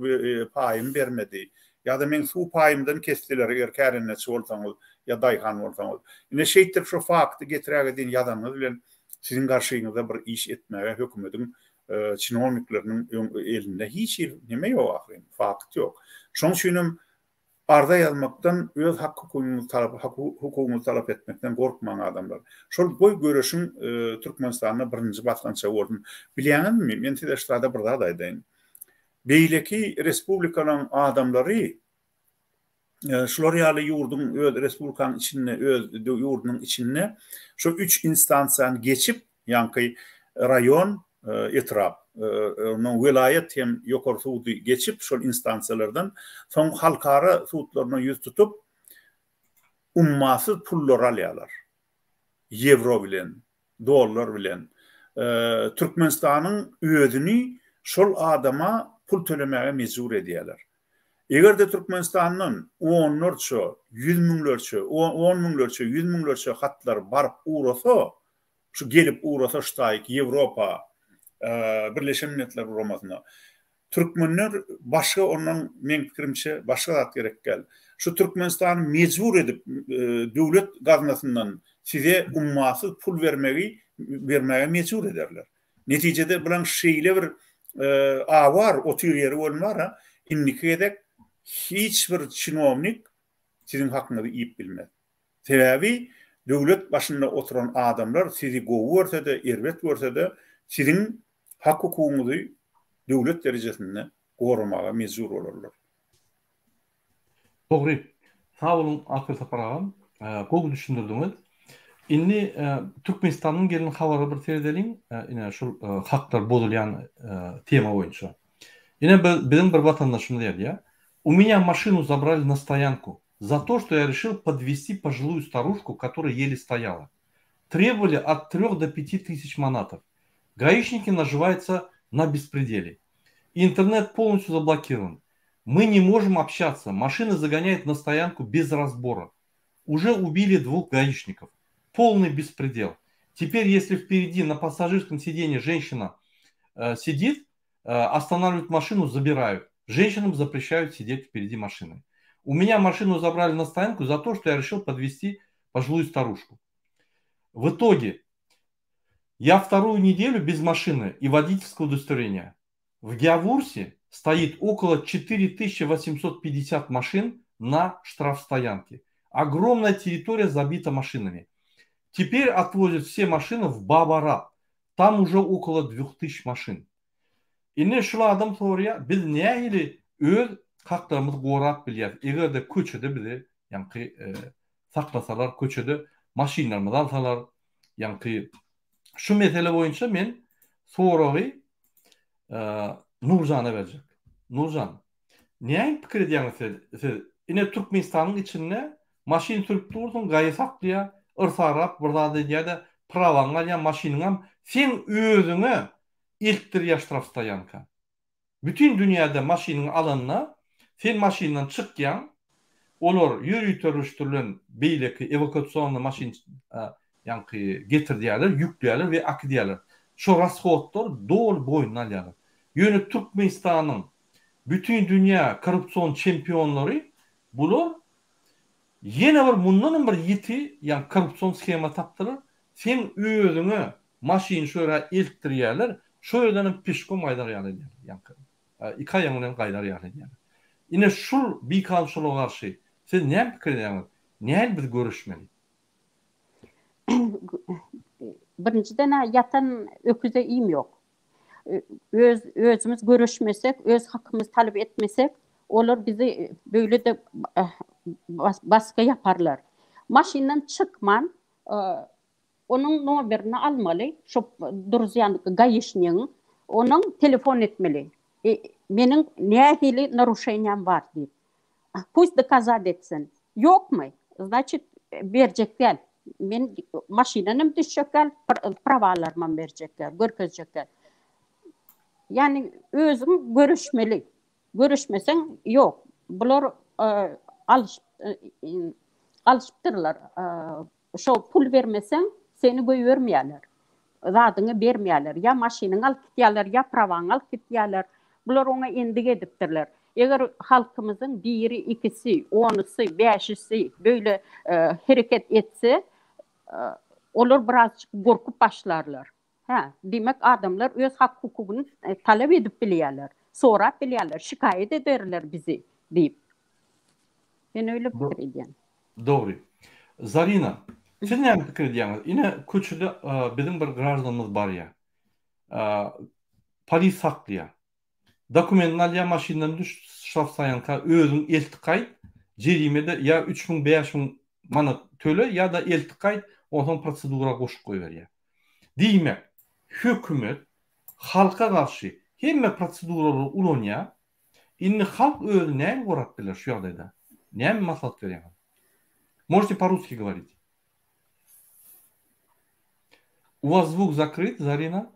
paýymy bermedi, ýa-da meň suw paýymdan kesdiler, eger kärendeçi bolsaňyz, ýa daýhan bolsaňyz. Ine şeýtdirip şu fakty getiräge diýen ýazanyňyz bilen siziň garşyňyzda bir iş etmäge hökümediň çinownikleriniň elinde hiç hili neme ýok ahyryn, fakt ýok. Şonuň üçinem Arza ýazmakdan, öz hak-hukugyňyzy talap hukugyňyzy talap etmekden gorkmaň adamlar. Şol goý göreşiň Türkmenistanda birinji basgançagy bolsun. Bilýäňizmi, men size ştada bir zat aýdaýyn. Beýleki respublikalaryň adamlary şular ýaly ýurduň öz respublikanyň içinde öz ýurdunyň içinde şu üç instansiýany geçip Ýaňky raýon, etrap, ondan welaýat hem ýokary sudy geçip, şol instansiýalardan soň halkara sudlaryna ýüz tutup, ummasyz pullary alýarlar. Ýewro bilen, dollar bilen. Türkmenistanyň özüni şol adama pul tölemäge mejbur edýärler. Eger-de Türkmenistandan onlarça, ýüz müňlerçe, on müňlerçe, ýüz müňlerçe hatlar baryp ugrasa, Şu gelip ugrasa ştaýk Ýewropa, Birleşen Milletler Guramasyna. Türkmenler başga ondan meň pikirimçe başga zat gerek däl. Şu Türkmenistany mejbur edip döwlet gaznasyndan size ummasyz pul bermegi bermäge mejbur ederler. Netijede bulaň şeýle bir awar otyr ýeri bolmara indiki gezek hiç bir çinownik siziň hakyňyzy iýip bilmez. Sebäbi döwlet başynda oturan adamlar sizi gowy görse-de, erbet görse-de, siziň hak-hukugyňyzy döwlet derejesinde goramaga mejbur bolarlar. Dogry. Sag boluň Akgül Sapar agam. Gowy düşündirdiňiz. Indi Türkmenistandan gelen habara bir seredeliň. Ine şul haklar bozulýan tema boýunça. Ine biziň bir watandaşymyz ýazýar, U меня машину забрали на стоянку за то, что я решил подвезти пожилую старушку, которая еле стояла. Требовали от 3 до 5 тысяч манатов. Гаишники наживаются на беспределе. Интернет полностью заблокирован. Мы не можем общаться. Машины загоняют на стоянку без разбора. Уже убили двух гаишников. Полный беспредел. Теперь, если впереди на пассажирском сиденье женщина э, сидит, э, останавливают машину, забирают. Женщинам запрещают сидеть впереди машины. У меня машину забрали на стоянку за то, что я решил подвести пожилую старушку. В итоге я вторую неделю без машины и водительского удостоверения. В Геавурсе стоит около 4850 машин на штрафстоянке. Огромная территория забита машинами. Теперь отвозят все машины в Бабараб. Там уже около 2000 машин. Ine şul adam soraýar, biz nähili öz haklarymyzy gorap bilýäris, eger-de köçede bizi ýaňky saklasalar, köçede maşynlarymyzy alsalar, ýaňky şu mesele boýunça men soragy Nurjana berjek. Nurjan, näme pikir edýäňiz siz? Siz ine Türkmenistanyň içinde maşyn sürüp dursuň, gaýy saklaýar, yrsarap bir zat edýär-de, prawaňy alýar, maşynyňam seň özüňe eltdirýär ştrafstoýanka. Bütin dünýäde maşynyňy alanda, sen maşyndan çykýaň, olar ýöriteleşdirilen beýleki ewakuasionnyý maşyn ýaňky getirdýärler, ýükleýärler we akidýärler. Şo rashodlary doly boýnuna alýarlar. Ýöne Türkmenistanyň bütin dünýä korrupsion çempionlary bular ýene bir mundanam bir ýiti ýaňky korrupsion shema tapdylar. Seň özüňe maşyny şo ýere eltdirýärler, şo ýerdenem peşkom gaýdar ýaly edýärler, ýaňky iki aýagyň bilen gaýdar ýaly edýärler. Ine şul bikanunçylyga garşy siz näme pikir edýäňiz? Nähili biz göreşmeli? Birinjiden-ä ýatan öküze iým ýok. Öz özümiz göreşmesek, öz hakymyzy talap etmesek, olar bizi beýle-de basgy ýaparlar. Maşyndan çykman, Onuň nomerini almaly, şo duruzýan gaişnigiň, onuň telefon etmeli. Meniň nähili naruşeniýam bar diýip. Pust dokazat etsin. Ýokmy? Znaçit berjek däl. Men maşyndanam düşjek däl, prawalarymam berjek däl, görkezjek däl. Ýani özüň göreşmeli. Göreşmeseň ýok. Bular alyşyp alyşypdyrlar. Şo pul bermeseň seni goýbermeýärler. Zadyňy bermeýärler. Ýa maşynyňy alyp gitýärler, ýa prawaňy alyp gitýärler. Bular oňa endik edipdirler. Eger halkymyzyň biri, ikisi, onusy, bäşisi beýle hereket etse, olar birazjyk gorkup başlarlar. Hä, diýmek adamlar öz hak-hukugyny talap edip bilýärler, sorap bilýärler, şikaýat ederler bizi diýip. Men öýle pikir edýän. Dogry. Zarina, siz näme pikir edýäňiz? Ine, köçede biziň bir graždanymyz barýar. Polis saklaýar. Dokumentini alýar, maşyndan düş, ştrafstoýanka özüň eltip gaýt, jerime-de ýa 3000, 5000 manat töle ýa-da eltip gaýt, onsoň prosedura goşup goýberýär. Diýmek, hökümet halka garşy hemme proseduralary ulanýar. Indi halk özüni näme gorap biler şu ýagdaýda? Näme maslahat berýäňiz? Можете по-русски говорить. У вас звук закрыт, Зарина?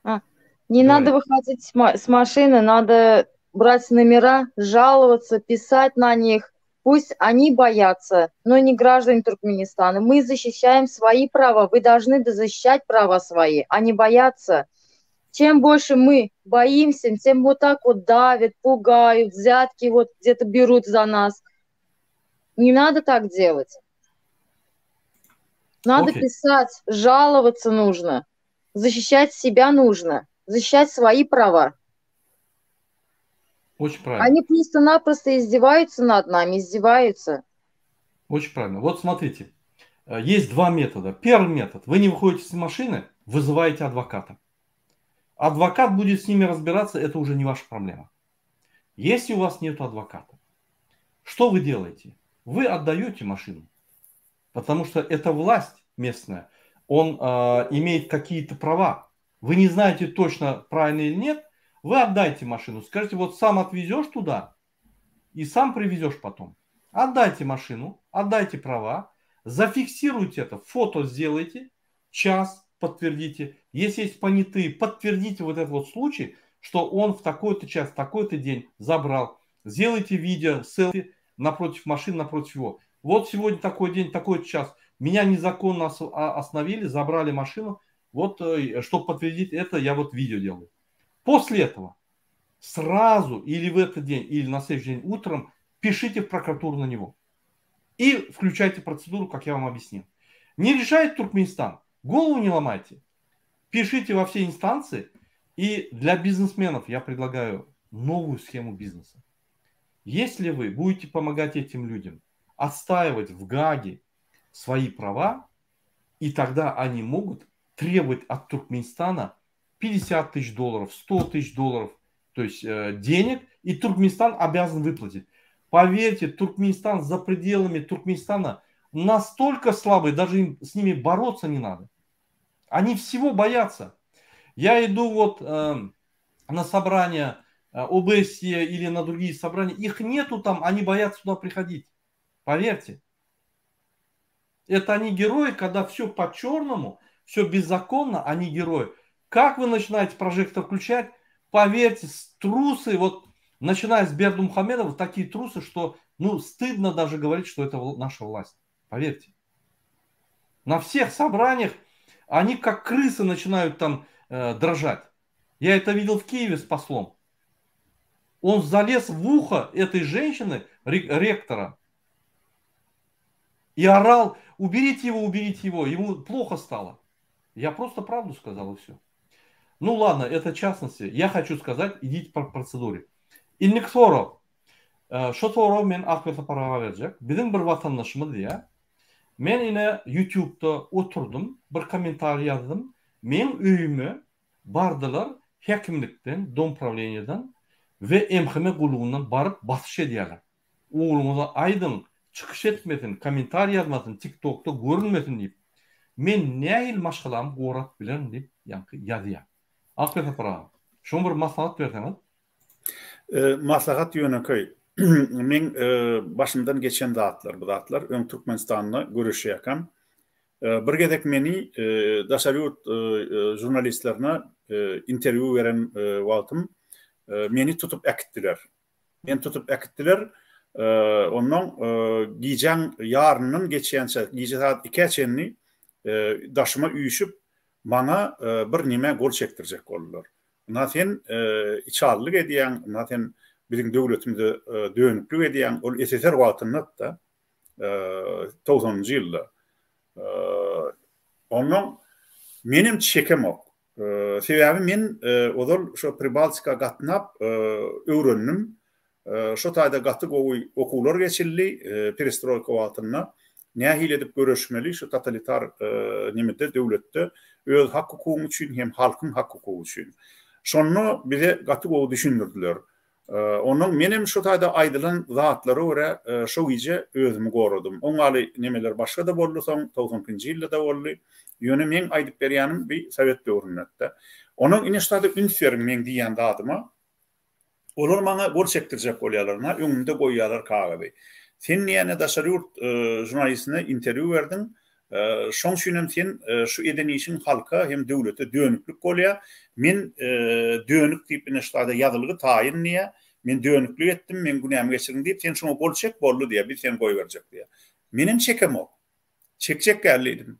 А, не надо выходить с машины, надо брать номера, жаловаться, писать на них. Пусть они боятся, но не граждане Туркменистана. Мы защищаем свои права, вы должны защищать права свои, а не бояться. Чем больше мы боимся, тем вот так вот давят, пугают, взятки вот где-то берут за нас. Не надо так делать. Надо okay. писать, жаловаться нужно, защищать себя нужно, защищать свои права. Очень правильно. Они просто-напросто издеваются над нами, издеваются. Очень правильно. Вот смотрите, э, есть два метода. Первый метод. Вы не выходите из машины, вызываете адвоката. Адвокат будет с ними разбираться, это уже не ваша проблема. Если у вас нет адвоката, что вы делаете? Вы отдаете машину, потому что это власть местная. Он э, имеет какие-то права. Вы не знаете точно, правильно или нет. Вы отдайте машину. Скажите, вот сам отвезешь туда и сам привезешь потом. Отдайте машину, отдайте права, зафиксируйте это, фото сделайте, час подтвердите. Если есть понятые, подтвердите вот этот вот случай, что он в такой-то час, в такой-то день забрал. Сделайте видео, селфи напротив машины, напротив его. Вот сегодня такой день, такой час. Меня незаконно а, остановили, забрали машину. Вот, э, чтобы подтвердить это, я вот видео делаю. После этого сразу или в этот день, или на следующий день утром пишите в прокуратуру на него. И включайте процедуру, как я вам объяснил. Не решает Туркменистан, голову не ломайте. Пишите во все инстанции. И для бизнесменов я предлагаю новую схему бизнеса. Если вы будете помогать этим людям отстаивать в Гаге свои права, и тогда они могут требовать от Туркменистана 50 тысяч долларов, 100 тысяч долларов, то есть э, денег, и Туркменистан обязан выплатить. Поверьте, Туркменистан за пределами Туркменистана настолько слабый, даже им, с ними бороться не надо. Они всего боятся. Я иду вот э, на собрание э, ОБСЕ или на другие собрания, их нету там, они боятся туда приходить. Поверьте. Это они герои, когда все по-черному, все беззаконно, они герои. Как вы начинаете прожектор включать, поверьте, трусы, вот начиная с Бердымухамедова, такие трусы, что ну, стыдно даже говорить, что это наша власть. Поверьте. На всех собраниях они как крысы начинают там э, дрожать. Я это видел в Киеве с послом. Он залез в ухо этой женщины, ректора, и орал, уберите его, уберите его. Ему плохо стало. Я просто правду сказал и все. Ну ладно, это частности. Я хочу сказать, идите по процедуре. Indiki sorag. Şo soragy men Ahmet Sapar aga berjek. Biziň bir watandaşymyz diýýär. Men ine ýutubda oturdym, bir kommentariý ýazdym. Meň öýüme bardylar häkimlikden, domprawleniýadan we MHM gullugyndan baryp basyş edýärler. Ogluňyza aýdyň, çykyş etmesin, kommentariý ýazmasyn, tiktokda görünmesin diýip. Men nähili maşgalamy gorap bilerin diýip ýaňky ýazýar. Ahmet Sapar aga, şoňa bir maslahat berseňiz. Maslahat ýönekeý. Meň başymdan geçen zatlar bu zatlar. Öň Türkmenistanda göreşýärkäm, bir gezek meni daşary ýurt žurnalistlerine interwýu beren wagtym meni tutup äkitdiler. Meni tutup äkitdiler. Onnoň gijäň ýaryndan geçýänçä, gije sagat ikä çenli daşyma üýşüp, maňa bir neme gol çekdirjek boldular. Ynha sen içalylyk edýäň, ynha sen biziň döwletimize dönüklik edýäň. Ol SSR wagtynda-da, togsanynjy ýylda. Onnoň menem çekemok. Sebäbi men ozal şo Pribaltika gatnap öwrendim. Şo taýda gaty gowy okuwlar geçildi perestroýka wagtynda. Nähili edip göreşmeli şu totalitar nemede döwletde öz hak-hukugyň üçin hem halkyň hak-hukugy üçin. Şonda bize gaty gowy düşündirdiler. Ondan menem şo taýda aýdylan zatlara görä şo gije özümi goradym. Oň ýaly nemeler başga-da boldy soň, 92 nji ýylda-da boldy. Ýöne meň aýdyp berýänim bi sowet döwründe-de. Onuň ine şu taýda üns beriň meň diýýän zadyma. Olar maňa gol çekdirjek bolýarlar, ynha, öňümde goýýarlar kagyzy. Sen diýýär, daşary ýurt žurnalistine interwýu berdiň, şoň üçin hem sen şu eden işiň halka hem döwlete dönüklik bolýar. Men dönük diýip ine şu taýda ýazylgy taýyn diýýär. Men dönüklik etdim, meň günämi geçiriň diýip, sen şoňa gol çek, boldy diýýär, biz seni goýberjek diýýär. Menem çekemok. Çekjek däl diýdim.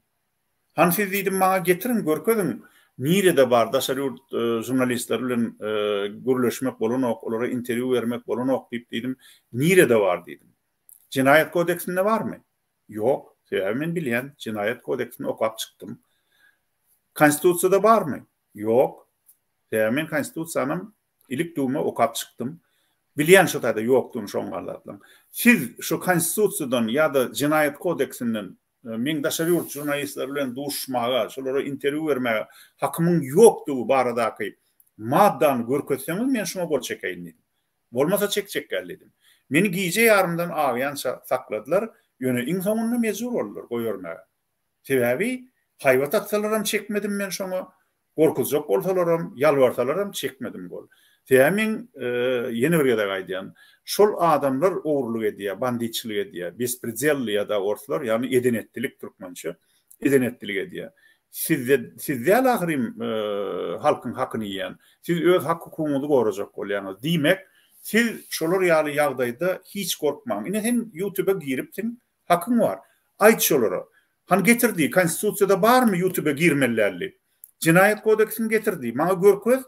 Hany siz diýdim maňa getiriň görkeziň nirede bar daşary ýurt žurnalistleri bilen gürleşmek bolanok olara interwýu bermek bolanok diýip diýdim nirede bar diýdim. Jenaýat kodeksinde barmy? Ýok. Sebäbi men bilýän jenaýat kodeksini okap çykdym. Konstitusiýada barmy? Ýok. Sebäbi men konstitusiýanam Ilik düwme okap çykdym. Bilýän şo taýda ýokdugyny şoň gal zatlaň. Siz şo konstitusiýadan ýa-da jenaýat kodeksinden meň daşary ýurt žurnalistleri bilen duşuşmaga, şolara interwýu bermäge hakymyň ýokdugy baradaky maddany görkezseňiz men şuňa gol çekeýin diýdim. Bolmasa çekjek däl diýdim. Meni gije ýarymdan agýança sakladylar, ýöne iň soňunda mejbur boldular goýbermäge. Sebäbi haýbat atsalaram çekmedim men şoňa, gorkuzjak bolsalaram, ýalbarsalaram çekmedim gol. Sebäbi men ýene bir gezek aýdýan, şol adamlar ogurlyk edýär, banditçilik edýär, bespredel diýýär-de orslar, ýagny eden-etdilik türkmençe, eden-etdilik edýär. Sizde, siz däl ahyryn halkyň hakyny iýýän. Siz öz hak-hukugyňyzy gorajak bolýaňyz. Diýmek, siz şolar ýaly ýagdaýda hiç gorkmaň. Ine sen ýutube giripsiň, hakyň bar. Aýt şolara. Hany getir diý, konstitusiýada barmy ýutube girmeli däl diýip. Jenaýat kodeksini getir diý, maňa görkez.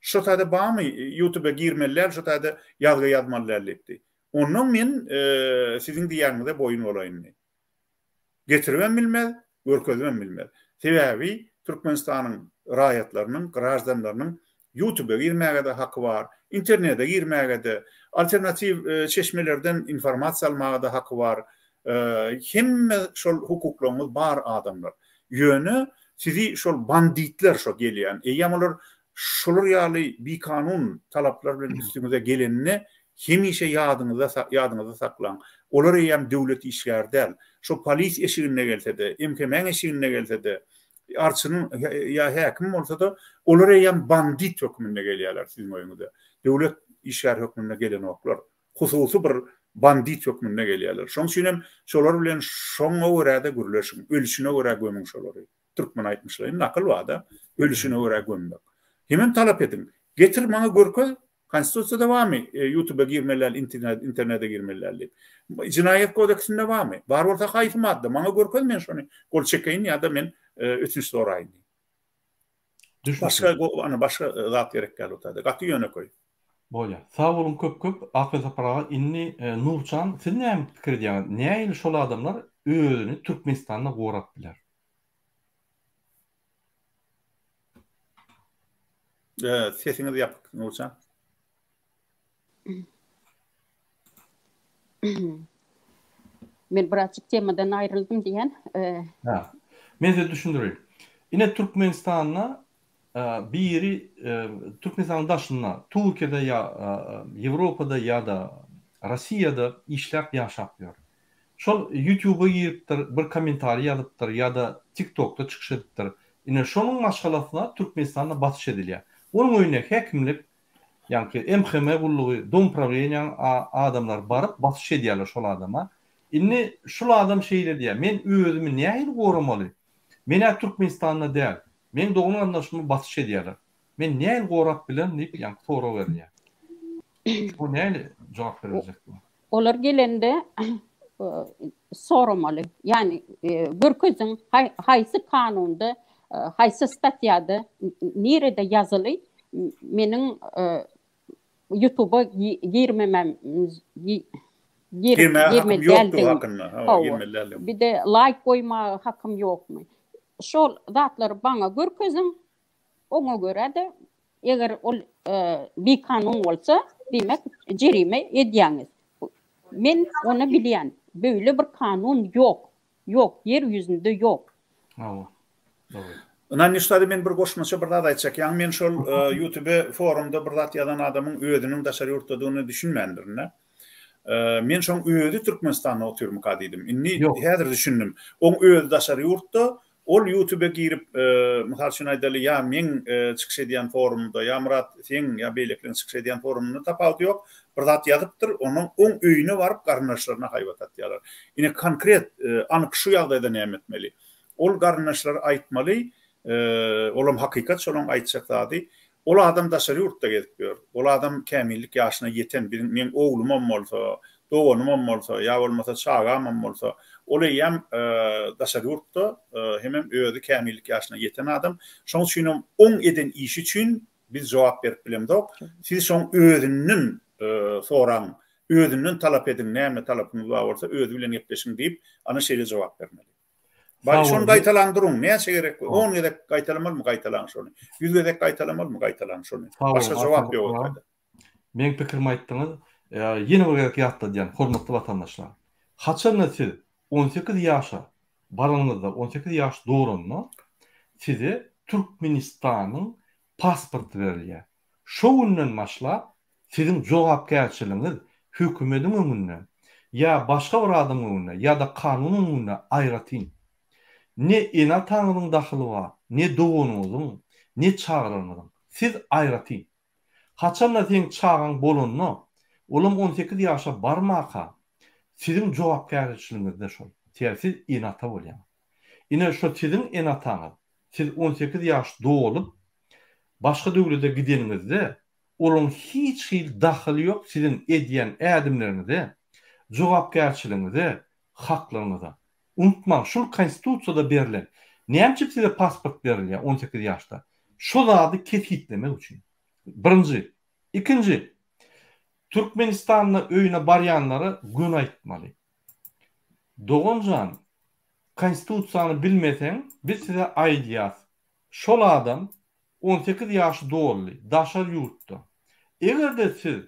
Şo taýda barmy ýutube girmeli däl, şo taýda ýazgy ýazmaly däl diýip diý. Onnoň men siziň diýýäniňize boýun bolaýyn diý. Getiribem bilmez, görkezibem bilmez. Sebäbi Türkmenistanyň raýatlarynyň, graždanlarynyň Ýutube girmäge-de haky bar, internete girmäge-de, alternatiw çeşmelerden informasiýa almaga-da haky bar. Hemme şol hukuklaryňyz bar adamlar. Ýöne sizi şol banditler şo gelýän, eýýäm olar şolar ýaly bikanun talaplar bilen üstüňize geleninde Hemişe ýadyňyzda ýadyňyzda saklaň, olar eýýäm döwlet işgäri däl. Şo polis eşiginde gelse-de, MHM-iň eşiginde gelse-de, arçynyň ýa häkim bolsa-da, olar eýýäm bandit hökmünde gelýärler siziň öýüňize. Döwlet işgäri hökmünde gelenoklar. Hususy bir bandit hökmünde gelýärler. Şoň üçin hem şolar bilen şoňa görä-de gürleşiň. Ölüşine görä gömüň şolary. Türkmen aýtmyşlaýyn nakyl bar-da, ölüşine görä gömmek. Hemem talap ediň. Getir maňa görkez, Konstitusiýada barmy ýutube girmeli däl internete girmeli däl diýip. Jenaýat kodeksinde barmy? Bar bolsa haýsy madda? Maňa görkez men şony gol çekeýin ýa-da men ötünç soraýyn diýip. Başga ana başga zat gerek däl o taýda. Gaty ýönekeý. Bolýar. Sag boluň köp köp Akylsapar aga indi Nurjan siz näme pikir edýäňiz nähili şol adamlar özüni Türkmenistanda gorap biler? Sesiňiz ýapyk Nurjan. Men birazjyk temadan aýryldym diýen. Ha. Men size düşündireýin. Ine Türkmenistanda biri Türkmenistanyň daşynda, Türkiýede ýa Ýewropada ýa-da Rossiýada işläp ýaşap ýör. Şol ýutýuba giripdir, bir kommentariý ýazypdyr ýa-da TikTokda çykyş edipdir. Ine, şonuň maşgalasyna Türkmenistanda basyş edilýär. Onuň öýüne häkimlik, ýaňky MHM gullugy, domprawleniýaň adamlary baryp basyş edýärler şol adama. Indi şul adam şeýle diýýär, men özümi nähili goramaly? Men-ä Türkmenistanda däl. Meň dogan-garyndaşyma basyş edýärler. Men nähili gorap bilerin diýip, ýaňky sorag berilýär. Şuňa nähili jogap beriljek bu? Olar gelende soramaly. Ýagny görkeziň haýsy kanunda, haýsy statýada, nirede ýazyly meniň ýutuba girmemem girmeli däldigim. Hawa. Bir-de laýk goýmaga hakym ýokmy? Şol zatlary maňa görkeziň, Oňa görä-de, eger ol bikanun bolsa, diýmek, jerime edýäňiz. Men ony bilýän. Beýle bir kanun ýok. Ýok, ýer ýüzünde ýok. Hawa. Dogry. Ynha Niştady men bir goşmaça bir zat aýtjak. Ýaňy men şol ýutube forumda bir zat ýazan adamyň özüniň daşary ýurtdadygyny düşünmändirin-de. Men şoň özi Türkmenistanda otyrmyka diýdim. Indi häzir düşündim. Oň özi daşary ýurtda, Ol ýutube girip, mysal üçin aýdaly, ýa meň çykyş edýän forumymda, ýa Myrat seň, ýa beýlekileriň çykyş edýän forumynda tapawudy ýok, bir zat ýazypdyr, ondan oň öýüne baryp garyndaşlaryna haýbat atýarlar. Ine konkret, anyk şu ýagdaýda näme etmeli? Ol garyndaşlara aýtmaly, olam hakykat şolaň aýtjak zady, Ol adam daşary ýurtda gezip ýör. Ol adam kämillik ýaşyna ýeten, biziň, meň oglumam bolsa, doganymam bolsa, ýa bolmasa çagamam bolsa, ol eýýäm daşary ýurtda hemem özi kämillik ýaşyna ýeten adam. Şoň üçinem oň eden işi üçin biz jogap berip bilemzok. Siz şoň özünden soraň, özünden talap ediň, näme talapyňyz bar bolsa özi bilen gepleşiň diýip, ana şeýle jogap bermeli. Bak şony gaýtalaň duruň. Näçe gerek? 10 gezek gaýtalamalymy gaýtalaň şony. 100 gezek gaýtalamalymy gaýtalaň şony. Başga jogap ýok o taýda. Meň pikirimi aýtdyňyz. Ýene bir gezek ýatladýan, hormatly watandaşlar. Haçanda siz 18 ýaşa baranyňyzda, 18 ýaş dolanda size Türkmenistanyň pasporty berilýär. Şo günden başlap siziň jogapkärçiligiňiz hökümediň öňünde ýa başga bir adamyň öňünde ýa-da kanunyň öňünde aýratyn. Ne ene-ataňyzyň dahyly bar, ne doganyňyzyň, ne çagalaryňyzyň. Siz aýratyn. Haçanda seň çagaň bolanda, olam 18 ýaşa barmaka, siziň jogapkärçiligiňizde şol. Sebäbi siz ene-ata bolýaňyz. Ine şo siziň ene-ataňyz, siz 18 ýaş dolup, başga döwlete gideniňizde, olaryň hiç hili dahyly ýok siziň edýän ädimleriňize, jogapkärçiligiňize, haklaryňyza. Unutmaň, şul konstitusiýada berlen. Näme üçin size pasport berilýär 18 ýaşda? Şo zady kesgitlemek üçin. Birinji. Ikinji. Türkmenistanda öýüne barýanlara göni aýtmaly. Dogan jan, konstitusiýany bilmeseň, biz size aýdýas. Şol adam 18 ýaşy doldy, daşary ýurtda. Eger-de siz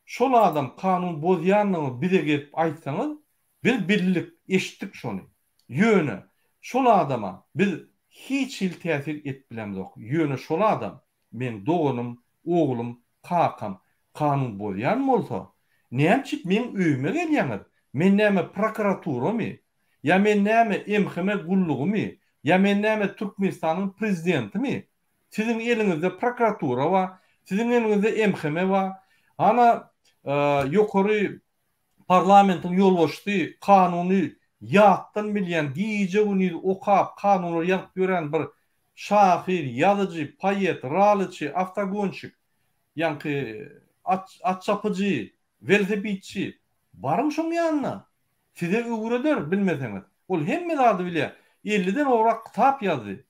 şol adam kanun bozýandygyny bize gelip aýtsaňyz, Biz bildik, eşitdik şony. Ýöne, şol adama biz hiç hili täsir edip bilemzok. Ýöne şol adam, meň doganym, oglum, kakam kanun bozýan bolsa, nämçip meň öýüme gelýäňiz? Men näme prokuraturamy? Ýa men näme MHM gullugymy? Ýa men näme Türkmenistanyň prezidentimi? Siziň eliňizde prokuratura bar, siziň eliňizde MHM bar. Hana, ýokary Parlamentiň ýolbaşçysy kanuny ýatdan bilýän, gije-gündiz okap, kanunlary ýazyp ýören bir şahyr, ýazyjy, poet, ralyçy, awtogonşik, ýaňky at at çapyjy, welosipedçi. Baryň şoň ýanyna. Size öwreder, bilmeseňiz. Ol hemme zady bilýär. Elliden gowrak kitap ýazdy.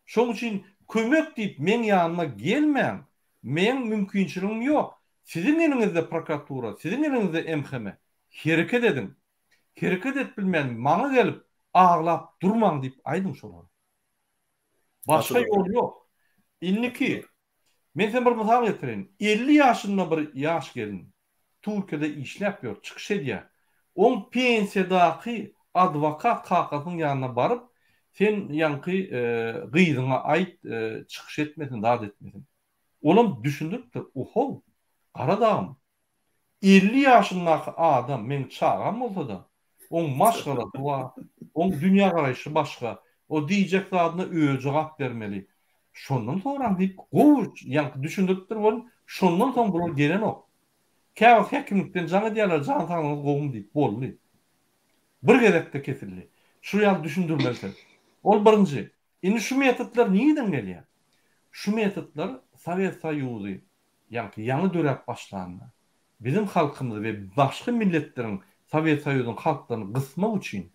Şoň üçin kömek diýip meň ýanyma gelmäň. Meň mümkinçiligim ýok. Siziň eliňizde prokuratura, siziň eliňizde MHM. Hereket ediň. Hereket edip bilmän maňa gelip aglap durmaň diýip aýdyň şolara. Başga ýol ýok. Indiki, men size bir mysal getireýin. 50 ýaşynda bir ýaş gelin Türkiýede işläp ýör, çykyş edýär. Oň pensiýadaky adwokat kakasynyň ýanyna baryp, sen ýaňky gyzyňa aýt, çykyş etmesin, zat etmesin. Olam düşündiripdir, Ohow, gara dagym, 50 ýaşyndaky adam meň çagam bolsa-da, oň maşgalasy bar, oň dünýägaraýşy başga, o diýjek zadyna özi jogap bermeli. Şondan soraň diýip, gowy ýaňky düşündiripdir welin, şondan soň bular gelenok. Käwagt häkimlikden jaň edýärler, jan saglygyňyz gowumy diýip, boldy. Bir gezekde kesildi. Şu ýaly düşündirmeli sen. Ol birinji. Indi şu metodlar nireden gelýär? Şu metodlar Sowet Soýuzy ýaňky ýaňy döräp başlanda, biziň halkymyzy we başga milletleriň Sowet Soýuzynyň halklaryny gysmak üçin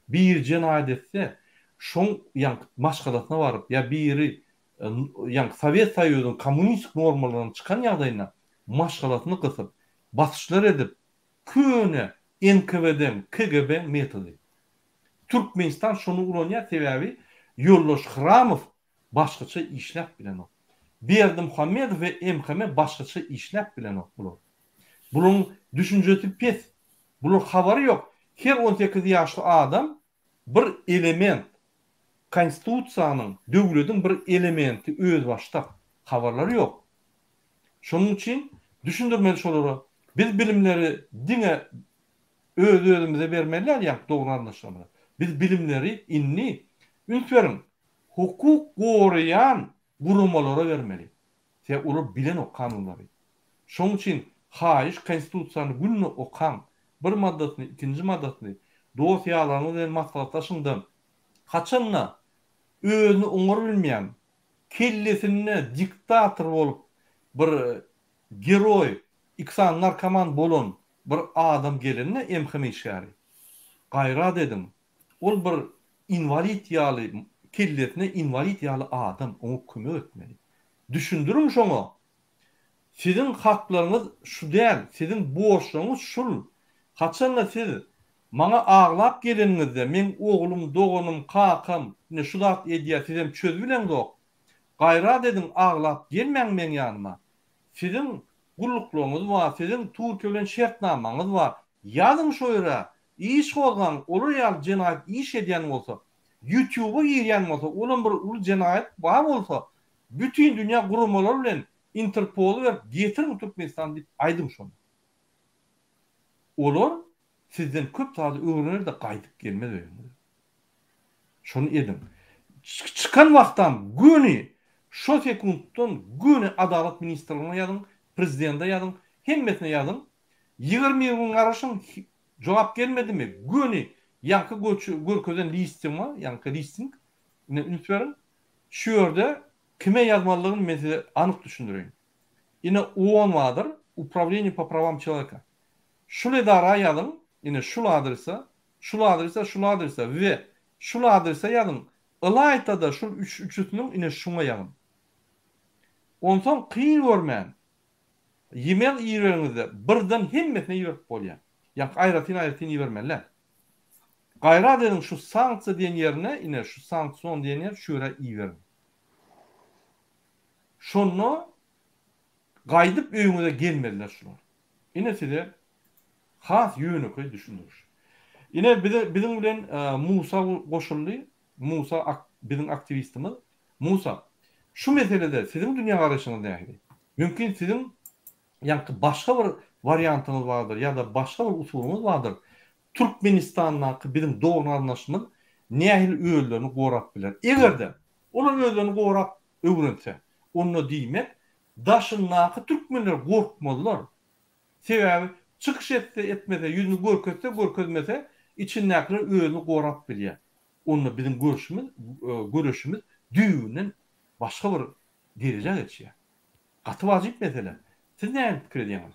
biri jenaýat etse, şoň ýaňky maşgalasyna baryp ýa biri ýaňky Sowet Soýuzynyň kommunistik normalaryndan çykan ýagdaýynda maşgalasyny gysyp, basyşlar edip, köne NKWD-iň, KGB-iň metody. Türkmenistan şony ulanýar, sebäbi ýoldaş Hramow başgaça işläp bilenok. Berdimuhamedow we MHM başgaça işläp bilenok bular. Bularyň düşünjesi pes. Bular habary ýok. Her 18 ýaşly adam bir element. Konstitusiýanyň, döwlediň bir elementi özbaşdak. Habarlary ýok. Şonuň üçin düşündirmeli şolara. Biz bilimleri diňe öz-özümize bermeli däl ýa dogry anlaşylamyza. Biz bilimleri indi üns beriň hukuk goraýan guramalara bermeli. Sebäbi olar bilenok kanunlary. Şoň üçin haýyş konstitusiýany günde okaň. Bir maddasyny, ikinji maddasyny dost ýarlaryňyz bilen maslahatlaşyňda haçanda özüni oňarybilmeýän kellesinde diktator bolup bir geroý iki sany narkoman bolan bir adam gelende MHM işgäri gaýrat ediň ol bir inwalid ýaly kellesine inwalid ýaly adam oňa kömek etmeli düşündiriň şoňa siziň haklaryňyz şu däl siziň borçlaryňyz şul haçanda siz maňa aglap geleniňizde meň oglum doganym kakam ine şu zat edýär sizem çözübileňzok gaýrat ediň aglap gelmäň meň ýanyma siziň Gulluklaryňyz bar, siziň Türkiýe bilen şertnamaňyz bar. Ýazyň şo ýere, iş gozgaň, olar ýaly jenaýat iş edýän bolsa, ýutýuba girýän bolsa, olam bir uly jenaýat bar bolsa, bütin dünýä guramalary bilen Interpoly berip getiriň Türkmenistana diýip aýdyň şony. Olar sizden köp zady öwrener-de gaýdyp gelmez öýüňize. Şony ediň. Çykan wagtam göni şo sekuntdan göni Adalat ministrligine ýazyň, prezidente ýazyň, hemmesine ýazyň. 21 gün garaşyň, jogap gelmedimi, göni ýaňky görkezen listim bar, ýaňky listing, ine üns beriň. Şu ýerde kime ýazmalydygyny men size anyk düşündireýin. Ine OON bardyr, Upravleniýe po prawam çeloweka. Şul edara ýazyň, ine şul adrese, şul adrese, şul adrese we şul adrese ýazyň, ylaýta-da şul üç üçüsiniň ine şuňa ýazyň. Onsoň kyn görmän, e-mail iberiňizde birden hemmesine iberip bolýar. Ýa aýratyn-aýratyn ibermeli däl. Gaýrat ediň şu sanksiýa diýen ýerine ine şu sanksion diýen ýer şu ýere iberiň. Şonda gaýdyp öýüňize gelmezler şular. Ine size has ýönekeý düşündiriş. Ine bize biziň bilen Musa goşuldy. Musa ak biziň aktiwistimiz. Musa, şu meselede siziň dünýägaraýşyňyz nähili? Mümkin siziň ýaňky başga bir wariantyňyz bardyr ýa-da başga bir usulyňyz bardyr. Türkmenistandaky biziň dogan-garyndaşymyz nähili özlerini gorap biler? Eger-de olar özlerini gorap öwrense, onda diýmek daşyndaky türkmenler gorkmazlar. Sebäbi çykyş etse etmese, ýüzüni görkezse görkezmese içindäkiler özüni gorap bilýär. Onda biziň görşümiz, göreşimiz düýbünden başga bir derejä geçýär. Gaty wajyp mesele. Siz nähili pikir edýäňiz?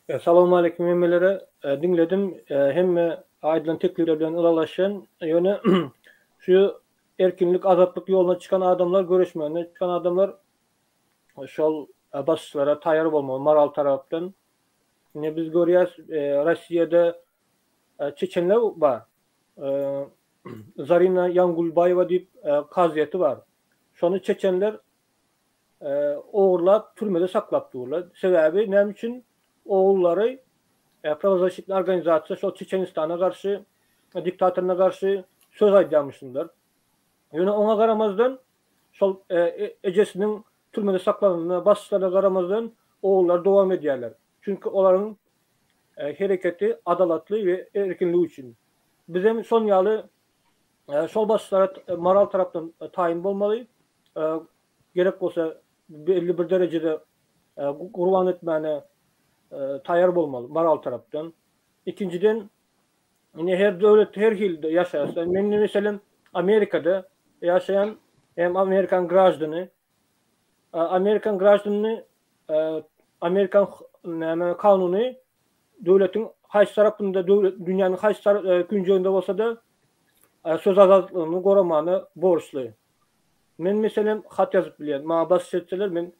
Salowmaleýkim hemmelere. Diňledim. Hemme aýdylan teklipler bilen ylalaşýan. Ýöne şu erkinlik, azatlyk ýoluna çykan adamlar, göreşmäne çykan adamlar şol basyşlara taýýar bolmaly moral tarapdan. Ine biz görýäs, Rossiýada çeçenler bar. Zarina Ýangulbaýewa diýip kazyýeti bar. Şony çeçenler ogurlap türmede saklap durlar. Sebäbi näme üçin ogullary prawozasitnyý organizasiýa şol Çeçenistana garşy diktatoryna garşy söz aýdýarmyşynlar. Ýöne oňa garamazdan şol ejesiniň türmede saklanyna basyşlaryna garamazdan ogullary dowam edýärler. Çünki olaryň hereketi adalatly we erkinlik üçin. Bizem şon ýaly şol basyşlara moral tarapdan taýyn bolmaly. Gerek bolsa belli bir derejede gurban etmäne taýar bolmaly moral tarapdan. Ikinjiden indi her döwletde her hili ýaşaýarys. Men meselem Amerikada ýaşaýan hem Amerikan graždany. Amerikan graždanyny Amerikan näme kanuny döwletiň haýsy tarapynda döwlet dünýäniň haýsy künjeginde bolsa-da söz azatlygyny goramana borçly. Men meselem hat ýazyp bilýän. Maňa basyş etseler men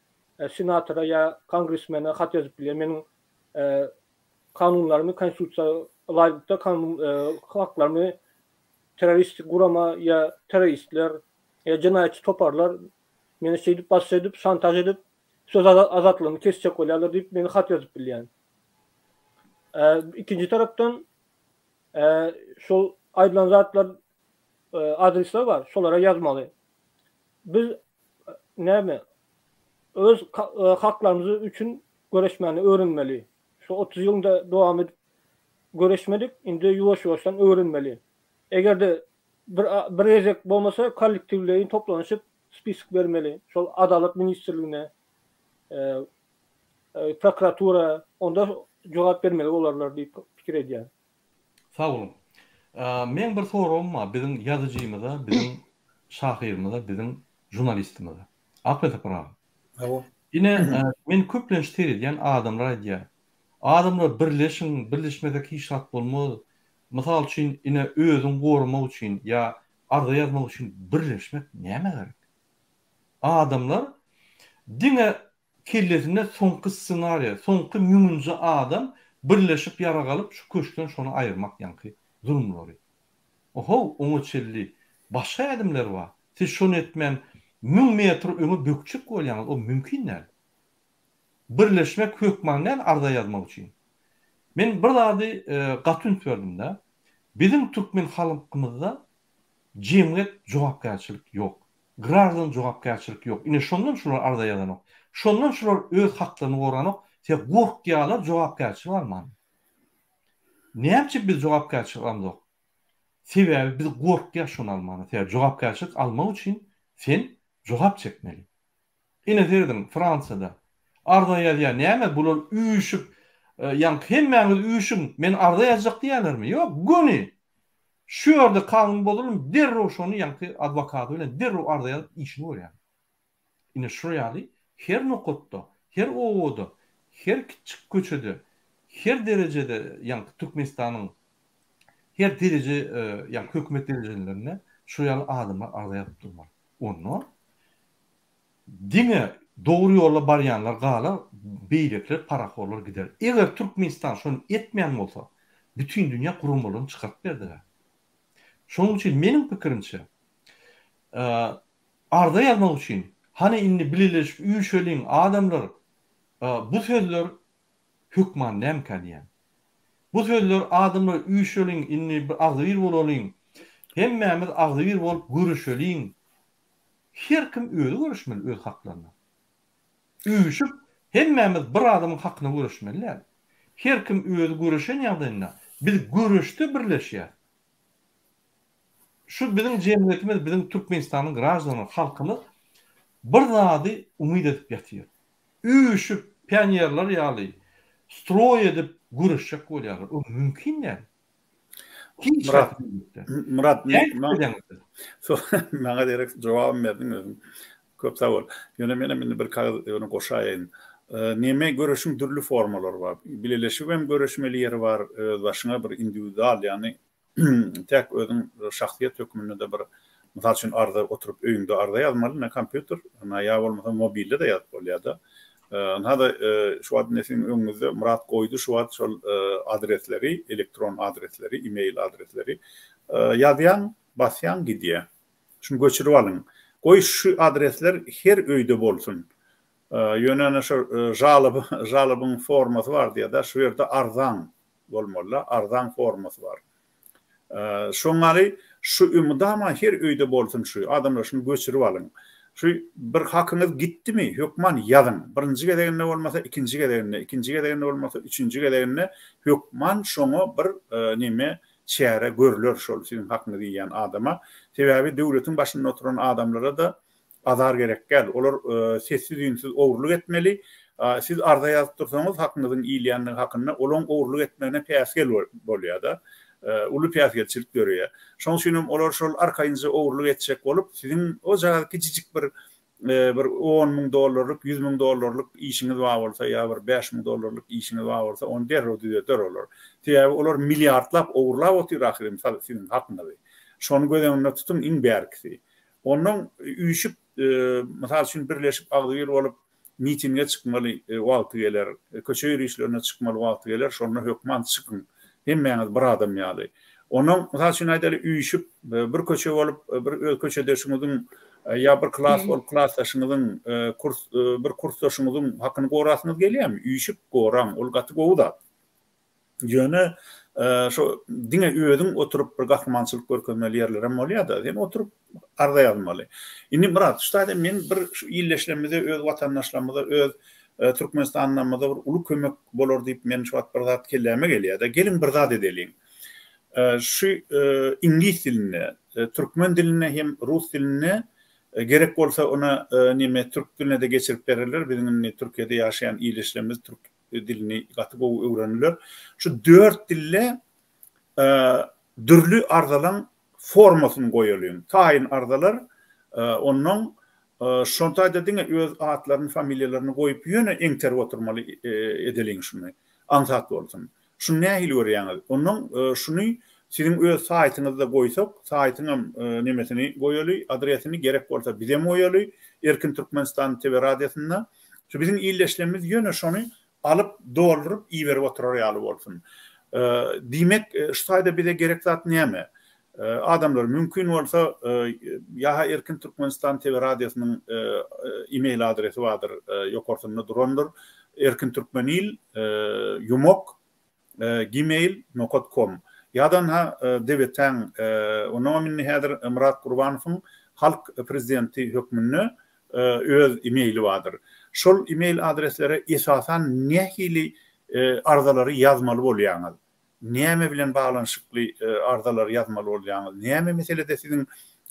senatora ýa kongresmene hat ýazyp bilýän. Meniň kanunlarymy konstitusiýa laýyklykda kanun haklarymy terroristik gurama ýa terroristler ýa jenaýatçy toparlar meni şeýdip basyş edip şantaž edip söz azatlygymy kesjek bolýarlar diýip men hat ýazyp bilýän. Ikinji tarapdan şol aýdylan zatlar adresler bar, şolara ýazmaly. Biz näme öz haklarymyz üçin göreşmäni öwrenmeli. Şu 30 ýylda dowam edip göreşmedik, indi ýuwaş-ýuwaşdan öwrenmeli. Eger-de bir bir gezek bolmasa kollektiwleýin toplanyşyp spisok bermeli. Şol Adalat ministrligine, prokuratura onda jogap bermeli bolarlar diýip pikir edýän. Sag boluň. Meň bir soragym bar biziň ýazyjymyza, biziň şahyrymyza, biziň žurnalistimize. Akbel Sapar aga. Hawa. Ine, men köplenç seredýän adamlar aýdýar. Adamlar birleşiň, birleşmesek hiç zat bolmaz. Mysal üçin, ine özüňi goramak üçin ýa arza ýazmak üçin birleşmek nämä gerek? Adamlar diňe Kellesinde soňky ssenariýa, soňky müňünji adam birleşip ýarag alyp şu köşkden şony aýyrmak ýaňky zulumlary. Ohow oňa çelli başga ädimler bar. Siz şony etmän müň metr öňe bökjek bolýaňyz o mümkin däl. Birleşmek hökman däl arza ýazmak üçin. Men bir zady gaty üns berdimdä. Biziň türkmen halkymyzda jemgyýet jogapkärçilik ýok. Graždan jogapkärçilik ýok. Ine şondan şular arza ýazanok. Şondan şular öz haklaryny goranok. Se gorkýalar jogapkärçilik almana. Näme üçin biz jogapkärçilik alamzok? Sebäbi biz gorkýas şony almana. Sebäbi jogapkärçilik almak üçin sen jogap çekmeli. Ine serediň Fransiýada. Arza ýazýar. Näme bular üýşüp, ýaňky hemmäňiz üýşüň, men arza ýazjak diýýärlermi? Ýok, göni. Şu ýerde kanun bozulmy, derrew şony ýaňky adwokaty bilen derrew arza ýazyp işini görýär. Ine şular ýaly her nokatda, her obada, her kiçjik köçede, her derejede ýaňky Türkmenistanyň her dereje ýaňky hökümet derejelerinde şu ýaly adamlar arza ýazyp durmaly. Onda diňe dogry ýolda barýanlar galar, beýlekiler parahorlar gider. Eger Türkmenistan şony etmeýän bolsa, bütin dünýä guramalaryny çykaryp berdiler. Şonuň üçin meniň pikirimçe, Arza ýazmak üçin, hany indi bileleşip üýşeliň, adamlar, bu sözler hökman nämkä diýýän. Bu sözler adamlar üýşeliň, indi bir agzybir bolalyň, hemmämiz agzybir bolup göreşeliň. Her kim özi göreşmeli öz haklaryna. Üýşüp, hemmämiz bir adamyň hakyna göreşmeli däl. Her kim özi göreşen ýagdaýynda biz göreşde birleşýäs. Şu biziň jemgyýetimiz, biziň Türkmenistanyň graždanlary, halkymyz bir zady umyt edip ýatyr. Üýşüp, pionerler ýaly stroý edip göreşjek bolýarlar. O mümkin däl. Hiç Murat, Murat, maňa gerek jogabym berdiň özüň. Köp sag bol. Ýöne menem indi bir kagyz ýöne goşaýaýyn. Neme göreşiň dürli formalary bar. Bileleşibem göreşmeli ýeri bar, özbaşyňa bir indiwidual, ýagny Täk özüň şahsyýet hökmünde-de bir, mysal üçin, arza oturyp öýüňde arza ýazmaly, ne kompýuter, na ýa bolmasa mobilde-de ýazyp bolýar-da. Ynha-da şu wagt ine siziň öňüňizde Myrat goýdy şu wagt şol adresleri, elektron adresleri, e-mail adresleri. Ýazýaň, basýaň gidýär. Şuny göçürip alyň. Goý şu adresler her öýde bolsun. Ýöne ana şo žaloba, žalobyň formasy bar diýýär-de, şu ýerde arzaň bolmaly-da, arzan formasy bar. Şoň ýaly şu mydama her öýde bolsun şu, adamlar şuny göçürip alyň. Şu bir hakyňyz gitdimi, hökman ýazyň. Birinji gezeginde bolmasa, ikinji gezeginde, ikinji gezeginde bolmasa, üçünji gezeginde hökman şoňa bir neme çäre görler şol siziň hakyňyzy iýen adama. Sebäbi döwletiň başynda oturan adamlara-da Azar gerek däl. Olar sessiz-üýnsüz ogurlyk etmeli. Siz arza ýazyp dursaňyz hakyňyzyň iýilýändigi hakynda olaň ogurlyk etmegine päsgel bolýar-da. Uly päsgelçilik döreýär. Şonuň üçin hem olar şol arkaýynja ogurlyk etjek bolup, siziň ojagaz kiçijik bir bir on müň dollarlyk, ýüz müň dollarlyk işiňiz bar bolsa ýa bir 5000 dollarlyk işiňiz bar bolsa, ony derrew düzeder olar. Sebäbi olar milliardlap ogurlap otyr ahyryn siziň hakyňyzy. Şony göz öňünde tutuň iň bärkisi. Onnoň üýşüp, mysal üçin, birleşip agzybir bolup mitinge çykmaly wagty geler, köçe ýörişlerine çykmaly wagty geler, şonda hökman çykyň. Hemmäňiz bir adam ýaly. Onnoň, mysal üçin aýdaly, üýşüp, bir köçe bolup, bir öz köçedeşiňiziň ýa bir klas bolup klasdaşyňyzyň, kurs, bir kursdaşyňyzyň hakyny gorasyňyz gelýärmi? Üýşüp goraň, ol gaty gowy zat. Ýöne şo diňe özüň oturyp bir gahrymançylyk görkezmeli ýerlerem bolýar-da, sen oturyp arza ýazmaly. Indi Myrat, şu taýda men bir şu ildeşlerimize, öz watandaşlarymyza, öz türkmenistanlylarymyza bir uly kömek bolar diýip men şu wagt bir zat kelläme gelýär-de, geliň bir zat edeliň. Şu iňlis dilinde, türkmen dilinde hem rus dilinde gerek bolsa ony neme türk diline-de geçirip bererler. Biziň indi Türkiýede ýaşaýan ildeşlerimiz türk dilini gaty gowy öwrendiler. Şu dört dilde dürli arzalaň formasyny goýalyň. Taýyn arzalar, onnoň şol taýda diňe öz atlaryny, familiýalaryny goýup ýöne eňterip oturmaly edeliň şuny. Aňsat bolsun. Şuny nähili görýäňiz? Onnoň şuny siziň öz saýtyňyzda goýsak, saýtyňam nemesini goýaly, adresini, gerek bolsa bizem goýaly, Erkin Türkmenistan TV radiosynda. Şu biziň ildeşlerimiz ýöne şony alyp, dolduryp iberip oturar ýaly bolsun. Diýmek, şu taýda bize gerek zat näme? Adamlar, mümkin bolsa, ýa-ha Erkin Türkmenistan TV radiosynyň e-mail adresi bardyr, ýokarsynda durandyr, Erkin Türkmenil, ýumak, gmail nokat kom ýa-da ynha DWT-iň onnoňam indi häzir Myrat Gurbanowyň halk prezidenti hökmünde öz e-maili bardyr. Şol e-mail adreslere esasan nähili arzalary ýazmaly bolýaňyz? Näme bilen baglanyşykly arzalary ýazmaly bolýaňyz? Näme meselede siziň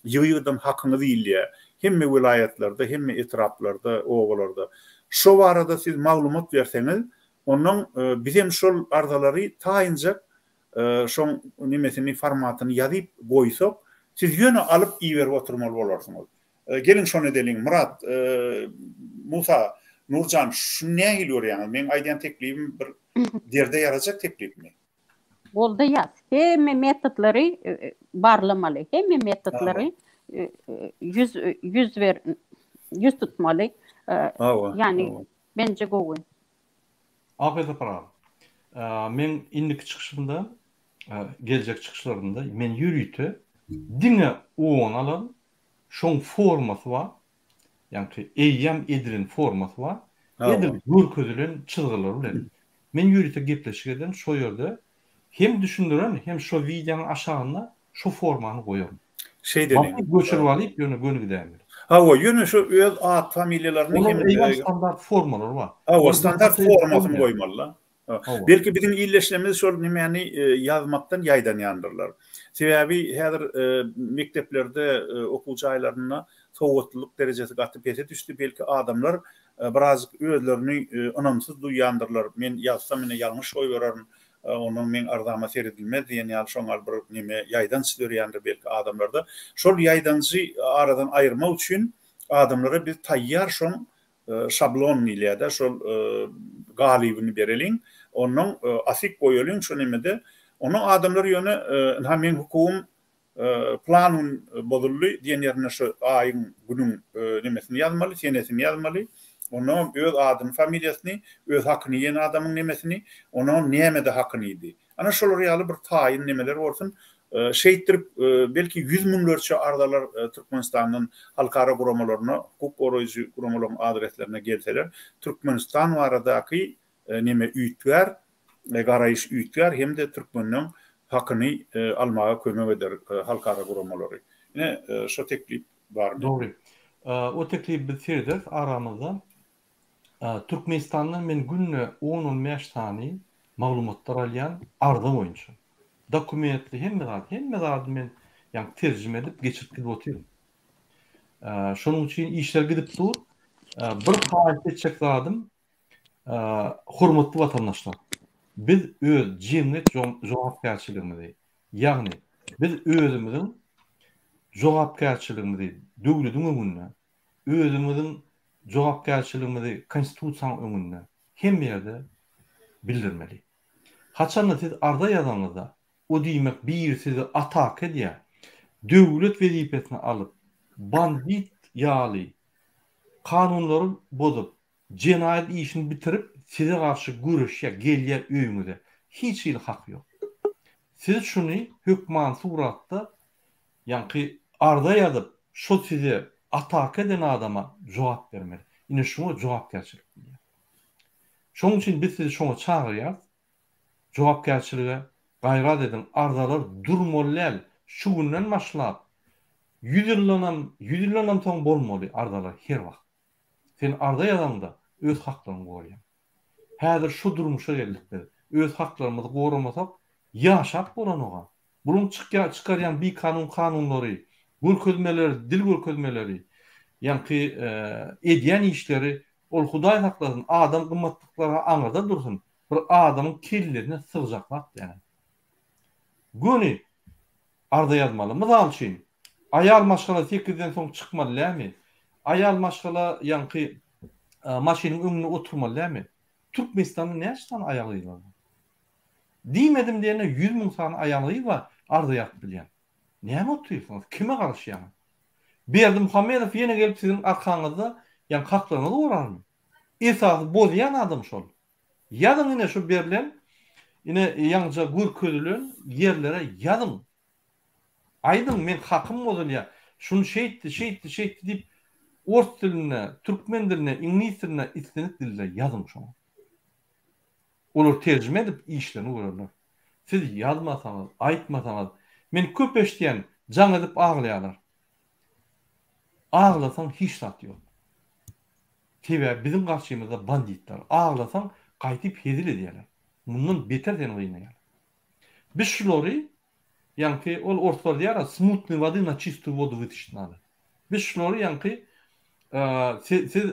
ýygy-ýygydan hakyňyz iýilýär? Hemme welaýatlarda, hemme etraplarda, obalarda. Şo barada siz maglumat berseňiz, onnoň bizem şol arzalary taýynjak şoň nemesini, formatyny ýazyp goýsak, siz ýöne alyp iberip oturmaly bolarsyňyz. Geliň şony edeliň. Myrat, Musa, Nurjan, şuny nähili görýäňiz? Meň aýdýan teklibim bir derde ýarajak teklipmi? Goldaýas. Hemme metodlary barlamaly. Hemme metodlary ýüz ýüz ber ýüz tutmaly. Ýani bence gowy. Aferin Sapar aga. Meň indiki çykyşymda, geljek çykyşlarymda men ýörite diňe on alan, şoň formasy bar, Ýaňky eýýäm edilen formasy bar. Edil görkezilen çyzgylar bilen. Men ýörite gepleşik eden şo ýerde hem düşündiren hem şo wideonyň aşagynda şo formany goýaryn. Şeýdeliň. Basy göçürip alyp ýöne göni gidäýmeli. Hawa, ýöne şo öz at familiýalaryny hem Onuň eýýäm standart formalary bar. Hawa, standart formasyny goýmaly-da. Belki biziň ildeşlerimiz şol nimäni ýazmakdan ýaýdanýandyrlar. Sebäbi häzir mekdeplerde, okuw jaýlarynda sowatlylyk derejesi gaty pese düşdi. Belki adamlar birazjyk özlerini ynamsyz duýýandyrlar. Men ýazsam ine ýalňyş goýbererin, ondan meň arzama seredilmez diýen ýaly şoň ýaly bir neme ýaýdanç dörýändir belki adamlarda. Şol ýaýdanjy aradan aýyrmak üçin adamlara biz taýýar şoň şablon diýilýär-de, şol galybyny bereliň, onnoň asyp goýalyň şo nemede. Onnoň adamlar ýöne, ynha meň hukugym plan gün bozuldy diýen ýerinde şo aýyň, günüň nemesini ýazmaly, senesini ýazmaly. Onnoňam öz adyny, familiýasyny, öz hakyny iýen adamyň nemesini, onnoňam nämede hakyny iýdi. Ana şolar ýaly bir taýyn nemeler bolsun. Şeýtdirip, belki ýüz müňlerçe arzalar Türkmenistandan halkara guramalaryna, hukuk goraýjy guramalaryň adreslerine gelseler, Türkmenistan baradaky neme üýtgär, garaýyş üýtgär hem-de türkmeniň hakyny almaga kömek eder halkara guramalary. Ine, şo teklip bar mende. Dogry. O teklibi biz serederis aramyzda. Türkmenistandan men günde on-on bäş sany maglumatlar alýan arza boýunça. Dokumentli hemme zat, hemme zady men ýaňky terjime edip geçirip gidip otyryn. Şonuň üçin işler gidip dur. Bir haýyş etjek zadym, hormatly watandaşlar, biz öz jemgyýet jogapkärçiligimizi, ýagny biz özümiziň jogapkärçiligimizi döwlediň öňünde, özümiziň jogapkärçiligimizi Konstitusiýanyň öňünde hemme ýerde bildirmeli. Haçanda siz arza ýazanyňyzda, o diýmek biri sizi ataka edýär, döwlet wezipesini alyp, bandit ýaly kanunlary bozup, jenaýat işini bitirip, size garşy göreşýär, gelýär öýüňize. Hiç hili haky ýok. Siz şuny hökman suratda Ýaňky arza ýazyp, şo size ataka eden adama jogap bermeli. Ine şuňa jogapkärçilik diýilýär. Şonuň üçin biz sizi şoňa çagyrýarys. Jogapkärçilige gaýrat ediň, arzalar durmaly däl. Şu günden başlap, ýüz ýyldanam, ýüz ýyldanam soň bolmaly arzalar her wagt. Sen arza ýazaňda öz haklaryňy gorýaň. Häzir şu durmuşa geldik biz. Öz haklarymyzy goramasak, ýaşap bolanoga. Bulaň çykýa çykarýan bikanun kanunlary, görkezmeleri, dil görkezmeleri, ýaňky edýän işleri ol Hudaý saklasyn, adam gymmatlyklary aňyrda dursun, bir adamyň kellesine sygjak zat däl. Göni arza ýazmaly. Mysal üçin, aýal maşgala sekizden soň çykmaly dälmi? Aýal maşgala ýaňky maşynyň öňünde oturmaly dälmi? Türkmenistanda näçe sany aýal-gyzlar bar? Diýmedim diýende 100 müň sany aýal-gyz bar arza ýazyp bilýän. Näme otyrsyňyz? Kime garaşýaňyz? Berdimuhamedow ýene gelip siziň arkaňyzda ýaňky haklaryňyzy gorarmy? Esasy bozýan adam şol. Ýazyň ine şu berlen ine ýaňja görkezilen ýerlere ýazyň. Aýdyň men hakym bozulýar. Şuny şeýtdi, şeýtdi, şeýtdi diýip ors dilinde, türkmen dilinde, iňlis dilinde islendik dilde ýazyň şoňa. Olar terjime edip işlerini görerler. Siz ýazmasaňyz, aýtmasaňyz, men köp eşidýän, jaň edip aglaýarlar. Aglasaň hiç zat ýok. Sebäbi biziň garşymyzda banditler. Aglasaň gaýdyp hezil edýärler. Mundan beter seni gynaýarlar. Biz şulary, ýaňky ol orslar diýýär-ä, s mutnoý wody na çistuý wodu wytyşit nada. Biz şulary ýaňky siz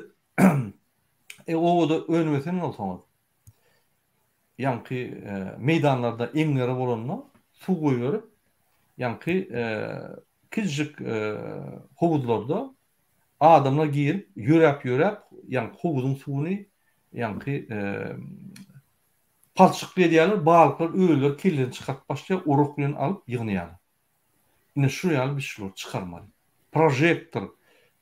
obada önüp-ösen bolsaňyz, ýaňky meýdanlarda eňňere bolanda suw goýberip, ýaňky kiçijik howuzlarda adamlar girip, ýöräp-ýöräp, ýaňky howuzyň suwuny ýaňky palçykly edýärler, balyklar özleri kellesini çykaryp başlaýar, orak bilen alyp ýygnaýarlar. Ine şu ýaly biz şulary çykarmaly. Prožektor,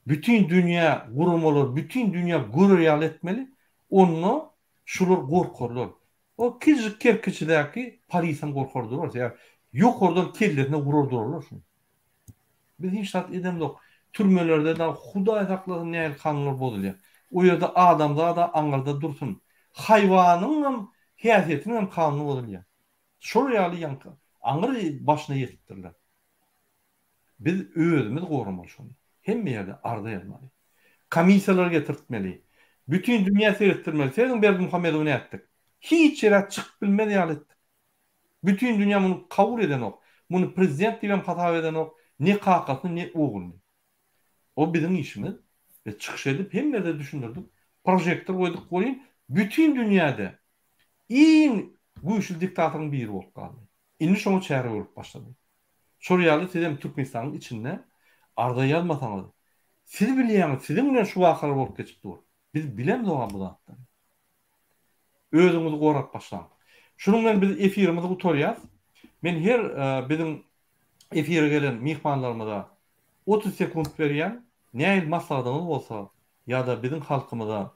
bütin dünýä guramalar, bütin dünýä görer ýaly etmeli, onda şular gorkarlar. O kiçijik kerkiçidäki polisem gorkar durar, sebäbi ýokardan kellesine urar durarlar şuny. Biz hiç zat edemzok. Türmelerde dagy Hudaý saklasyn nähili kanunlar bozulýar. O ýerde adamzada aňyrda dursun. Haýwanyňam häsiýetiniňem kanuny bozulýar. Şol ýaly ýaňky aňyr başyna ýetipdirler. Biz özümiz goramaly şony. Hemme ýerde arza ýazmaly. Komissiýalar getirtmeli. Bütin dünýä seretdirmeli. Serediň Berdimuhamedowy nätdik. Hiç ýere çykyp bilmez ýaly etdik. Bütin dünýä muny kabul edenok. Muny prezident diýibem hasap edenok. Ne kakasyny, ne ogluny. O biziň işimiz. Biz çykyş edip hemme ýerde düşündirdik. Prožektor goýduk welin bütin dünýäde iň güýçli diktatoryň biri bolup galdy. Indi şoňa çäre görüp başlady. Şol ýaly sizem Türkmenistanyň içinde arza ýazmasaňyz, siz bilýäňiz siziň bilen şu wakalar bolup geçip dur. Biz bilemzog-a bu zatlary. Özüňizi gorap başlaň. Şunuň bilen biz efirimizi gutarýas. Men her biziň efire gelen myhmanlarymyza 30 sekunt berýän. Nähili maslahatyňyz bolsa ýa-da biziň halkymyza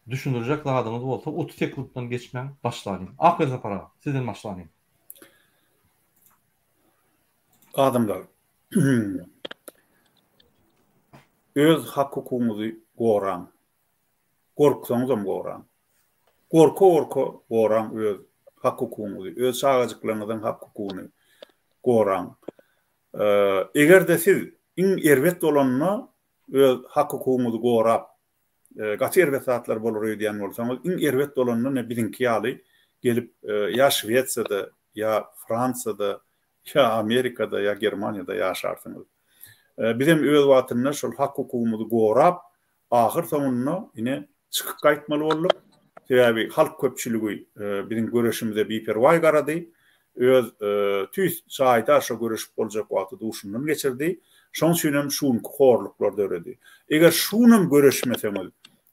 düşündirjek zadyňyz bolsa 30 sekuntdan geçmäň başlalyň. Akberdi Sapar aga, sizden başlalyň. Adamlar, öz hak-hukugyňyzy goraň. Gorksaňyzam goraň. Gorka-gorka goraň öz hak-hukugyňyzy, öz çagajyklaryňyzyň hak-hukugyny goraň. Eger-de siz iň erbet bolanda öz hak-hukugyňyzy gorap, gaty erbet zatlar bolar öýdýän bolsaňyz, iň erbet bolanda ine biziňki ýaly gelip ýa Şwesiýada, ýa Fransiýada, ýa Amerikada, ýa Germaniýada ýaşarsyňyz. Bizem öz wagtynda şol hak-hukugymyzy gorap, ahyr soňunda ine çykyp gaýtmaly bolduk. Sebäbi halk köpçüligi biziň göreşimize biperwaý garady. Öz tüýs jaýda şo göreşip boljak wagty duşundan geçirdi. Şoň üçinem şu günki horluklar döredi. Eger şu günem göreşmeseňiz,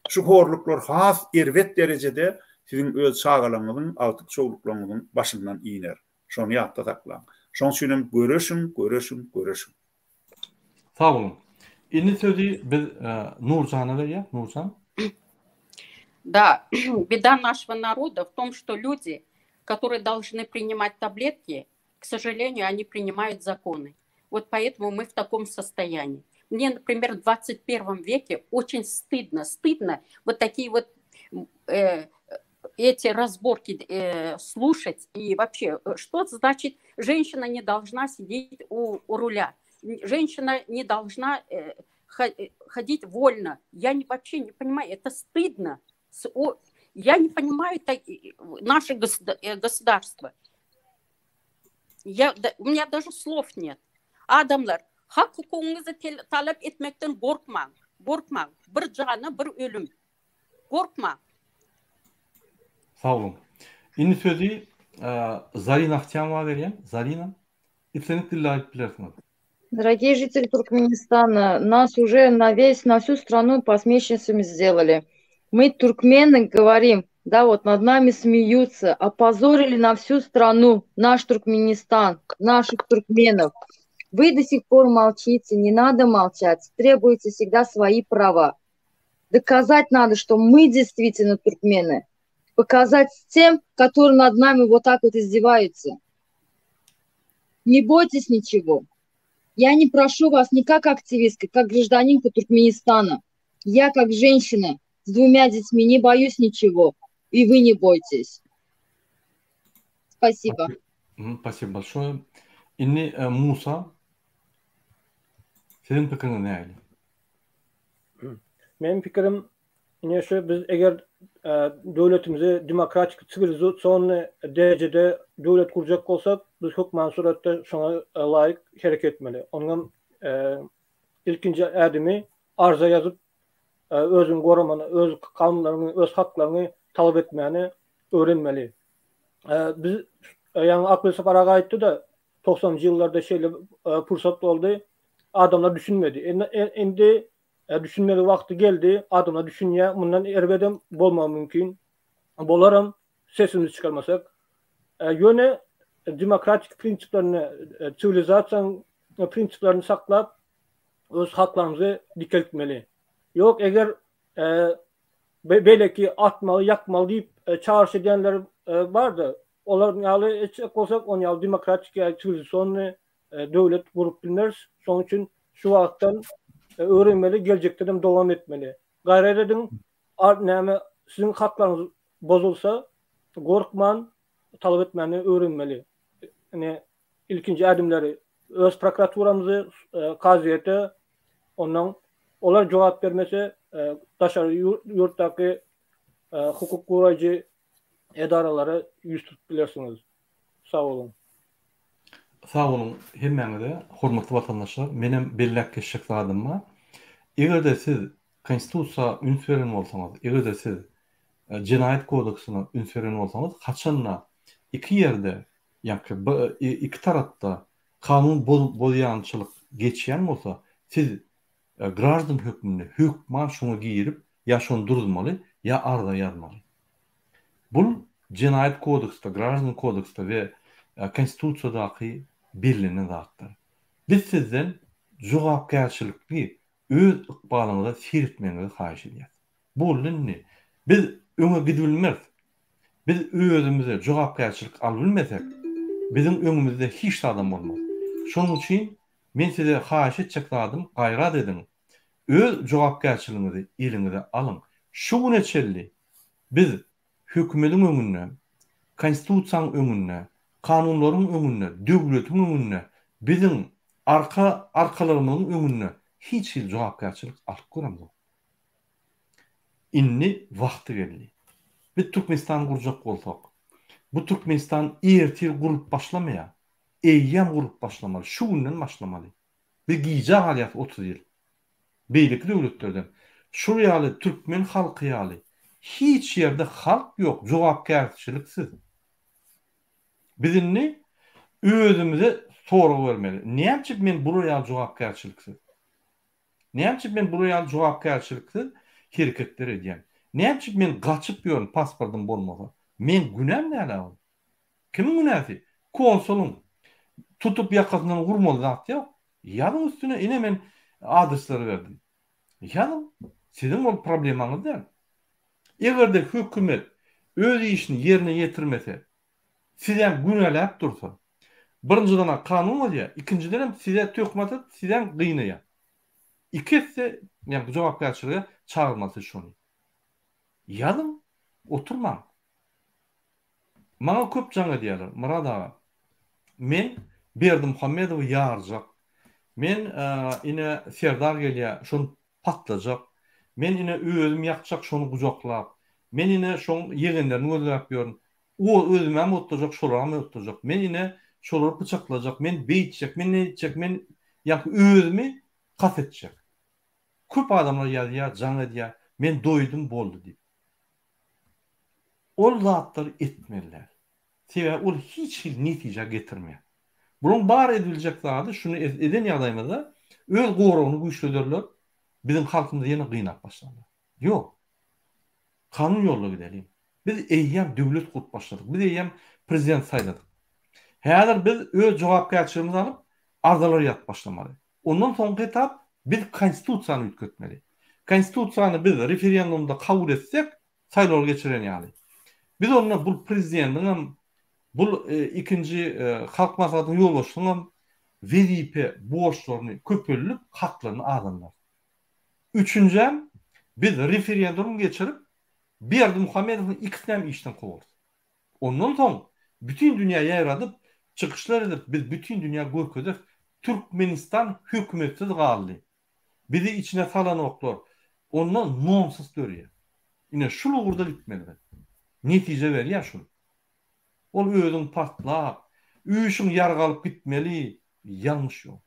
şu horluklar has erbet derejede siziň öz çagalaryňyzyň, agtyk-çowluklaryňyzyň başyndan iner. Şony ýatda saklaň. Şoň üçinem göreşiň, göreşiň, göreşiň. Sag boluň. Indi sözi biz Nurjana berýäs. Nurjan. Да, беда нашего народа в том, что люди, которые должны принимать таблетки, к сожалению, они принимают законы. Вот поэтому мы в таком состоянии. Мне, например, в 21 веке очень стыдно, стыдно вот такие вот э, эти разборки э, слушать. И вообще, что значит женщина не должна сидеть у, у руля? Женщина не должна э, ходить вольно. Я не, вообще не понимаю, это стыдно. Я не понимаю так, наше государство. Я, у меня даже слов нет. Adamlar, hak hukugyňyzy talap etmekden gorkmaň. Gorkmaň. Bir jana bir ölüm. Gorkmaň. Sag boluň. Indi sözi Zarina Ahtiýamowa berýän. Zarina, islendik dilde aýdyp bilersiňiz. Дорогие жители Туркменистана, нас уже на весь, на всю страну посмешницами сделали. Мы, туркмены, говорим, да, вот над нами смеются, опозорили на всю страну наш Туркменистан, наших туркменов. Вы до сих пор молчите, не надо молчать, требуете всегда свои права. Доказать надо, что мы действительно туркмены. Показать тем, которые над нами вот так вот издеваются. Не бойтесь ничего. Я не прошу вас не как активистка, как гражданинка Туркменистана. Я как женщина с двумя детьми не боюсь ничего. И вы не бойтесь. Спасибо. Спасибо большое. Indi Musa siziň pikiriňiz nähili? Meniň pikirim ine şu biz eger döwletimizi demokratik siwilizasionny derejede döwlet gurjak bolsak, biz hökman suratda şoňa laýyk hereket etmeli. Onuňam. Ilkinji ädimi arza ýazyp, özüňi goramany, öz kanunlaryňy, öz haklaryňy talap etmäni öwrenmeli. Biz ýaňy Akgül Sapar aga aýtdy-da, togsanynjy ýyllarda şeýle pursat boldy, adamlar düşünmedi. Indi düşünmeli wagty geldi, adamlar düşünýär, mundan erbedem bolmagy mümkin. Bolaram sesimizi çykarmasak. Ýöne demokratik prinsiplerini, siwilizasiýanyň prinsiplerini saklap, öz haklarymyzy dikeltmeli. Ýok, eger beýleki atmaly, ýakmaly diýip çagyryş edýänler bardy. Olar ýaly etjek bolsak, on ýaly demokratik ýa siwilizasiýony döwlet gurup bilmeris. Şonuň üçin şu wagtdan öwrenmeli, geljekde hem dowam etmeli. Gaýrat ediň, näme siziň haklaryňyz bozulsa, gorkman talap etmäni öwrenmeli. Ine, ilkinji ädimleri öz prokuraturamyzy kazyýete, ondan olar jogap bermese, daşary ýurtdaky hukuk goraýjy edaralara ýüz tutup bilersiňiz. Sag boluň. Sag boluň hemmäňize, hormatly watandaşlar. Menem belläp geçjek zadym bar. Eger-de siz Konstitusiýa üns beren bolsaňyz, eger-de siz Jenaýat kodeksine üns beren bolsaňyz, haçanda iki ýerde, ýa-ki iki tarapda kanun bozýançylyk geçýän bolsa, siz graždan hökmünde hökman şoňa girip, ýa şony duruzmaly, ýa arza ýazmaly. Bul Jenaýat kodeksde, Graždan kodeksde we Konstitusiýadaky bellenen zatlar. Biz sizden jogapkärçilikli öz ykbalyňyza seretmegiňizi haýyş edýäs. Boldy indi. Biz öňe gidibilmeris. Biz özümize jogapkärçilik alybilmesek, biziň öňümizde hiç zadam bolmaz. Şonuň üçin men size haýyş etjek zadym gaýrat ediň. Öz jogapkärçiligiňizi eliňize alyň. Şu güne çenli biz hökümediň öňünde, Konstitusiýanyň öňünde, kanunlaryň öňünde, döwletiň öňünde, biziň arka arkalarymyzyň öňünde hiç hili jogapkärçilik alyp göremzok. Indi wagty geldi. Biz Türkmenistany gurjak bolsak, bu Türkmenistan ertir gurlup başlamaýar. Eýýäm gurlup başlamaly, şu günden başlamaly. Biz gijä galýas 30 ýyl. Beýleki döwletlerden. Şul ýaly türkmen halky ýaly hiç ýerde halk ýok jogapkärçiliksiz. Biz indi özümize sorag bermeli. Näme üçin men bular ýaly jogapkärçiliksiz? Näme üçin men bular ýaly jogapkärçiliksiz hereketler edýän? Näme üçin men gaçyp ýörün pasportym bolmasa? Meň günäm näle ol? Kimiň günäsi? Konsulyň. Tutup ýakasyndan urmaly zat ýok. Ýazyň üstüne ine men adresleri berdim. Ýazyň. Siziň ol problemaňyz däl. Eger-de hökümet öz işini ýerine ýetirmese, sizem günäläp dursa, birinjiden-ä kanun bozýar, ikinjidenem size töhmet atyp, sizem gynaýar. Iki esse ýagny jogapkärçilige çagyrmaly siz şony. Ýazyň, oturmaň. Maňa köp jaň edýärler, Myrat aga, men Berdimuhamedowy ýarjak, men ine Serdar gelýär, şony patlajak, men ine özüm ýakjak şony gujaklap, men ine şoň ýegenlerini gözläp ýörün, o özümäm otlajak, şolaram otlajak, men ine şolary pyçaklajak, men beýtjek, men neýtjek, men ýaňky özümi kast etjek. Köp adamlar ýazýar, jaň edýär, men doýdum boldy diýip. Ol zatlary etmeli däl. Sebäbi ol hiç hili netijä getirmeýär. Bularyň bar edibiljek zady şuny eden ýagdaýymyzda öz goragyny güýçlederler, biziň halkymyzy ýene gynap başlarlar. Ýok. Kanun ýolda gideliň. Biz eýýäm döwlet gurup başladyk. Biz eýýäm prezident saýladyk. Häzir biz öz jogapkärçiligimizi alyp, arzalar ýazyp başlamaly. Ondan soňky etap biz konstitusiýany üýtgetmeli. Konstitusiýany biz referendumda kabul etsek, saýlawlar geçiren ýaly. Biz onda bul prezidentiňem, bul ikinji Halk Maslahatynyň ýolbaşçysynyňam wezipe borçlaryny köpeldip, haklaryny azaldarys. Üçünjem, biz referendum geçirip, Berdimuhamedowyň ikisinem işden kowarys. Ondan soň bütin dünýä ýaýradyp, çykyşlar edip biz bütin dünýä görkezeris, Türkmenistan hökümetsiz galdy. Bizi içine salanoklar. Onda nonsens dörýär. Ine şul ugurda gitmeli biz. Netije berýär şul. Ol özüň partlap, üýşüň ýarag alyp gitmeli, ýalňyş ýol.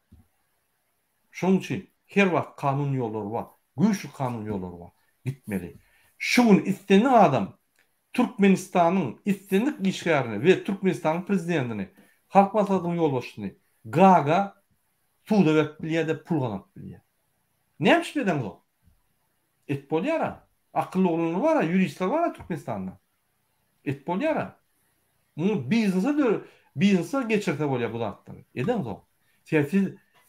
Şonuň üçin. Her wagt kanun ýollary bar. Güýçli kanun ýollary bar. Gitmeli. Şu gün islendik adam Türkmenistanyň islendik işgärini we Türkmenistanyň prezidentini, Halk Maslahatynyň ýolbaşçysyny Gaaga suda berip bilýär-de pul gazanyp bilýär. Näme üçin edeňzok? Et bolýar-a. Akylly oglanlar bar-a, ýuristler bar-a Türkmenistanda. Et bolýar-a. Muny biznese dö biznese geçirse bolýar bu zatlary. Edeňzok. Sebäbi siz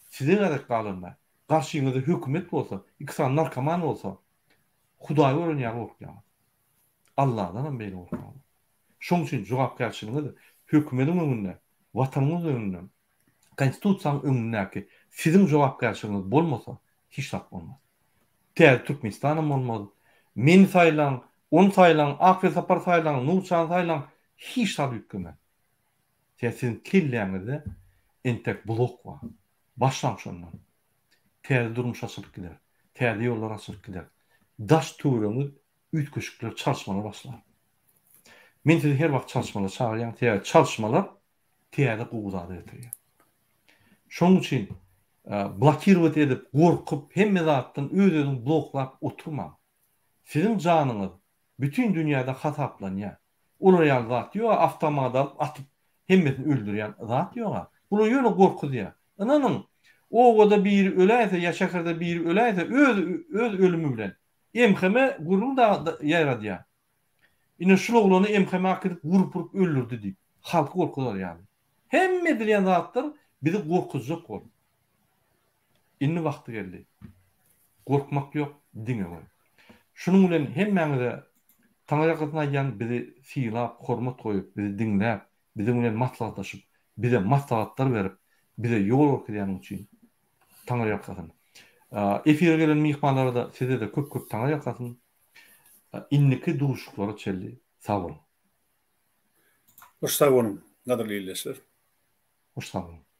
size gezek galanda, garşyňyzda hökümet bolsa, iki sany narkoman bolsa, Hudaýy gören ýaly gorkýaňyz. Alladanam beýle gorkýaňyz. Şoň üçin jogapkärçiligiňiz hökümediň öňünde, Watanyňyz öňünde, Konstitusiýanyň öňündäki siziň jogapkärçiligiňiz bolmasa, hiç zat bolmaz. Täze Türkmenistanam bolmaz. Meni saýlaň, ony saýlaň, Ak Welsapary saýlaň, Nurçany saýlaň, hiç zat üýtgemez. Sebäbi siziň kelläňizde entek blok bar. Başlaň şondan. Täze durmuş açylyp gider. Täze ýollar açylyp gider. Daş-töweregiňiz üýtgeşikler, çalyşmalar başlar. Men sizi her wagt çalyşmalara çagyrýan, sebäbi çalyşmalar täze gowy zada getirýär. Şonuň üçin blokirowat edip, gorkup, hemme zatdan öz-özüňi bloklap oturmaň. Siziň janyňyz bütin dünýäde hasaplanýar. Olar ýaly zat ýok-a, awtomat alyp atyp hemmesini öldürýän zat ýok-a. Bular ýöne gorkuzýar. Ynanyň, obada biri öläýse ýa şäherde biri öläýse öz öz ölümi bilen MHM gürrüň ýaýradýar. Ine şul oglany MHM äkidip urup-urup öldürdi diýip, halky gorkuzar ýaly. Hemme edilýän zatlar bizi gorkuzjak bolup. Indi wagty geldi. Gorkmak ýok, diňe öňe. Şunuň bilen hemmäňize Taňryýalkasyn aýdýan bizi sylap, hormat goýup, bizi diňläp, biziň bilen maslahatlaşyp, bize maslahatlar berip, bize ýol görkezýäniň üçin Taňryýalkasyn. Efire gelen myhmanlara-da size-de köp-köp Taňryýalkasyn. Indiki duşuşyklara çenli sag boluň. Hoş sag boluň, gadyrly ildeşler. Hoş sag boluň.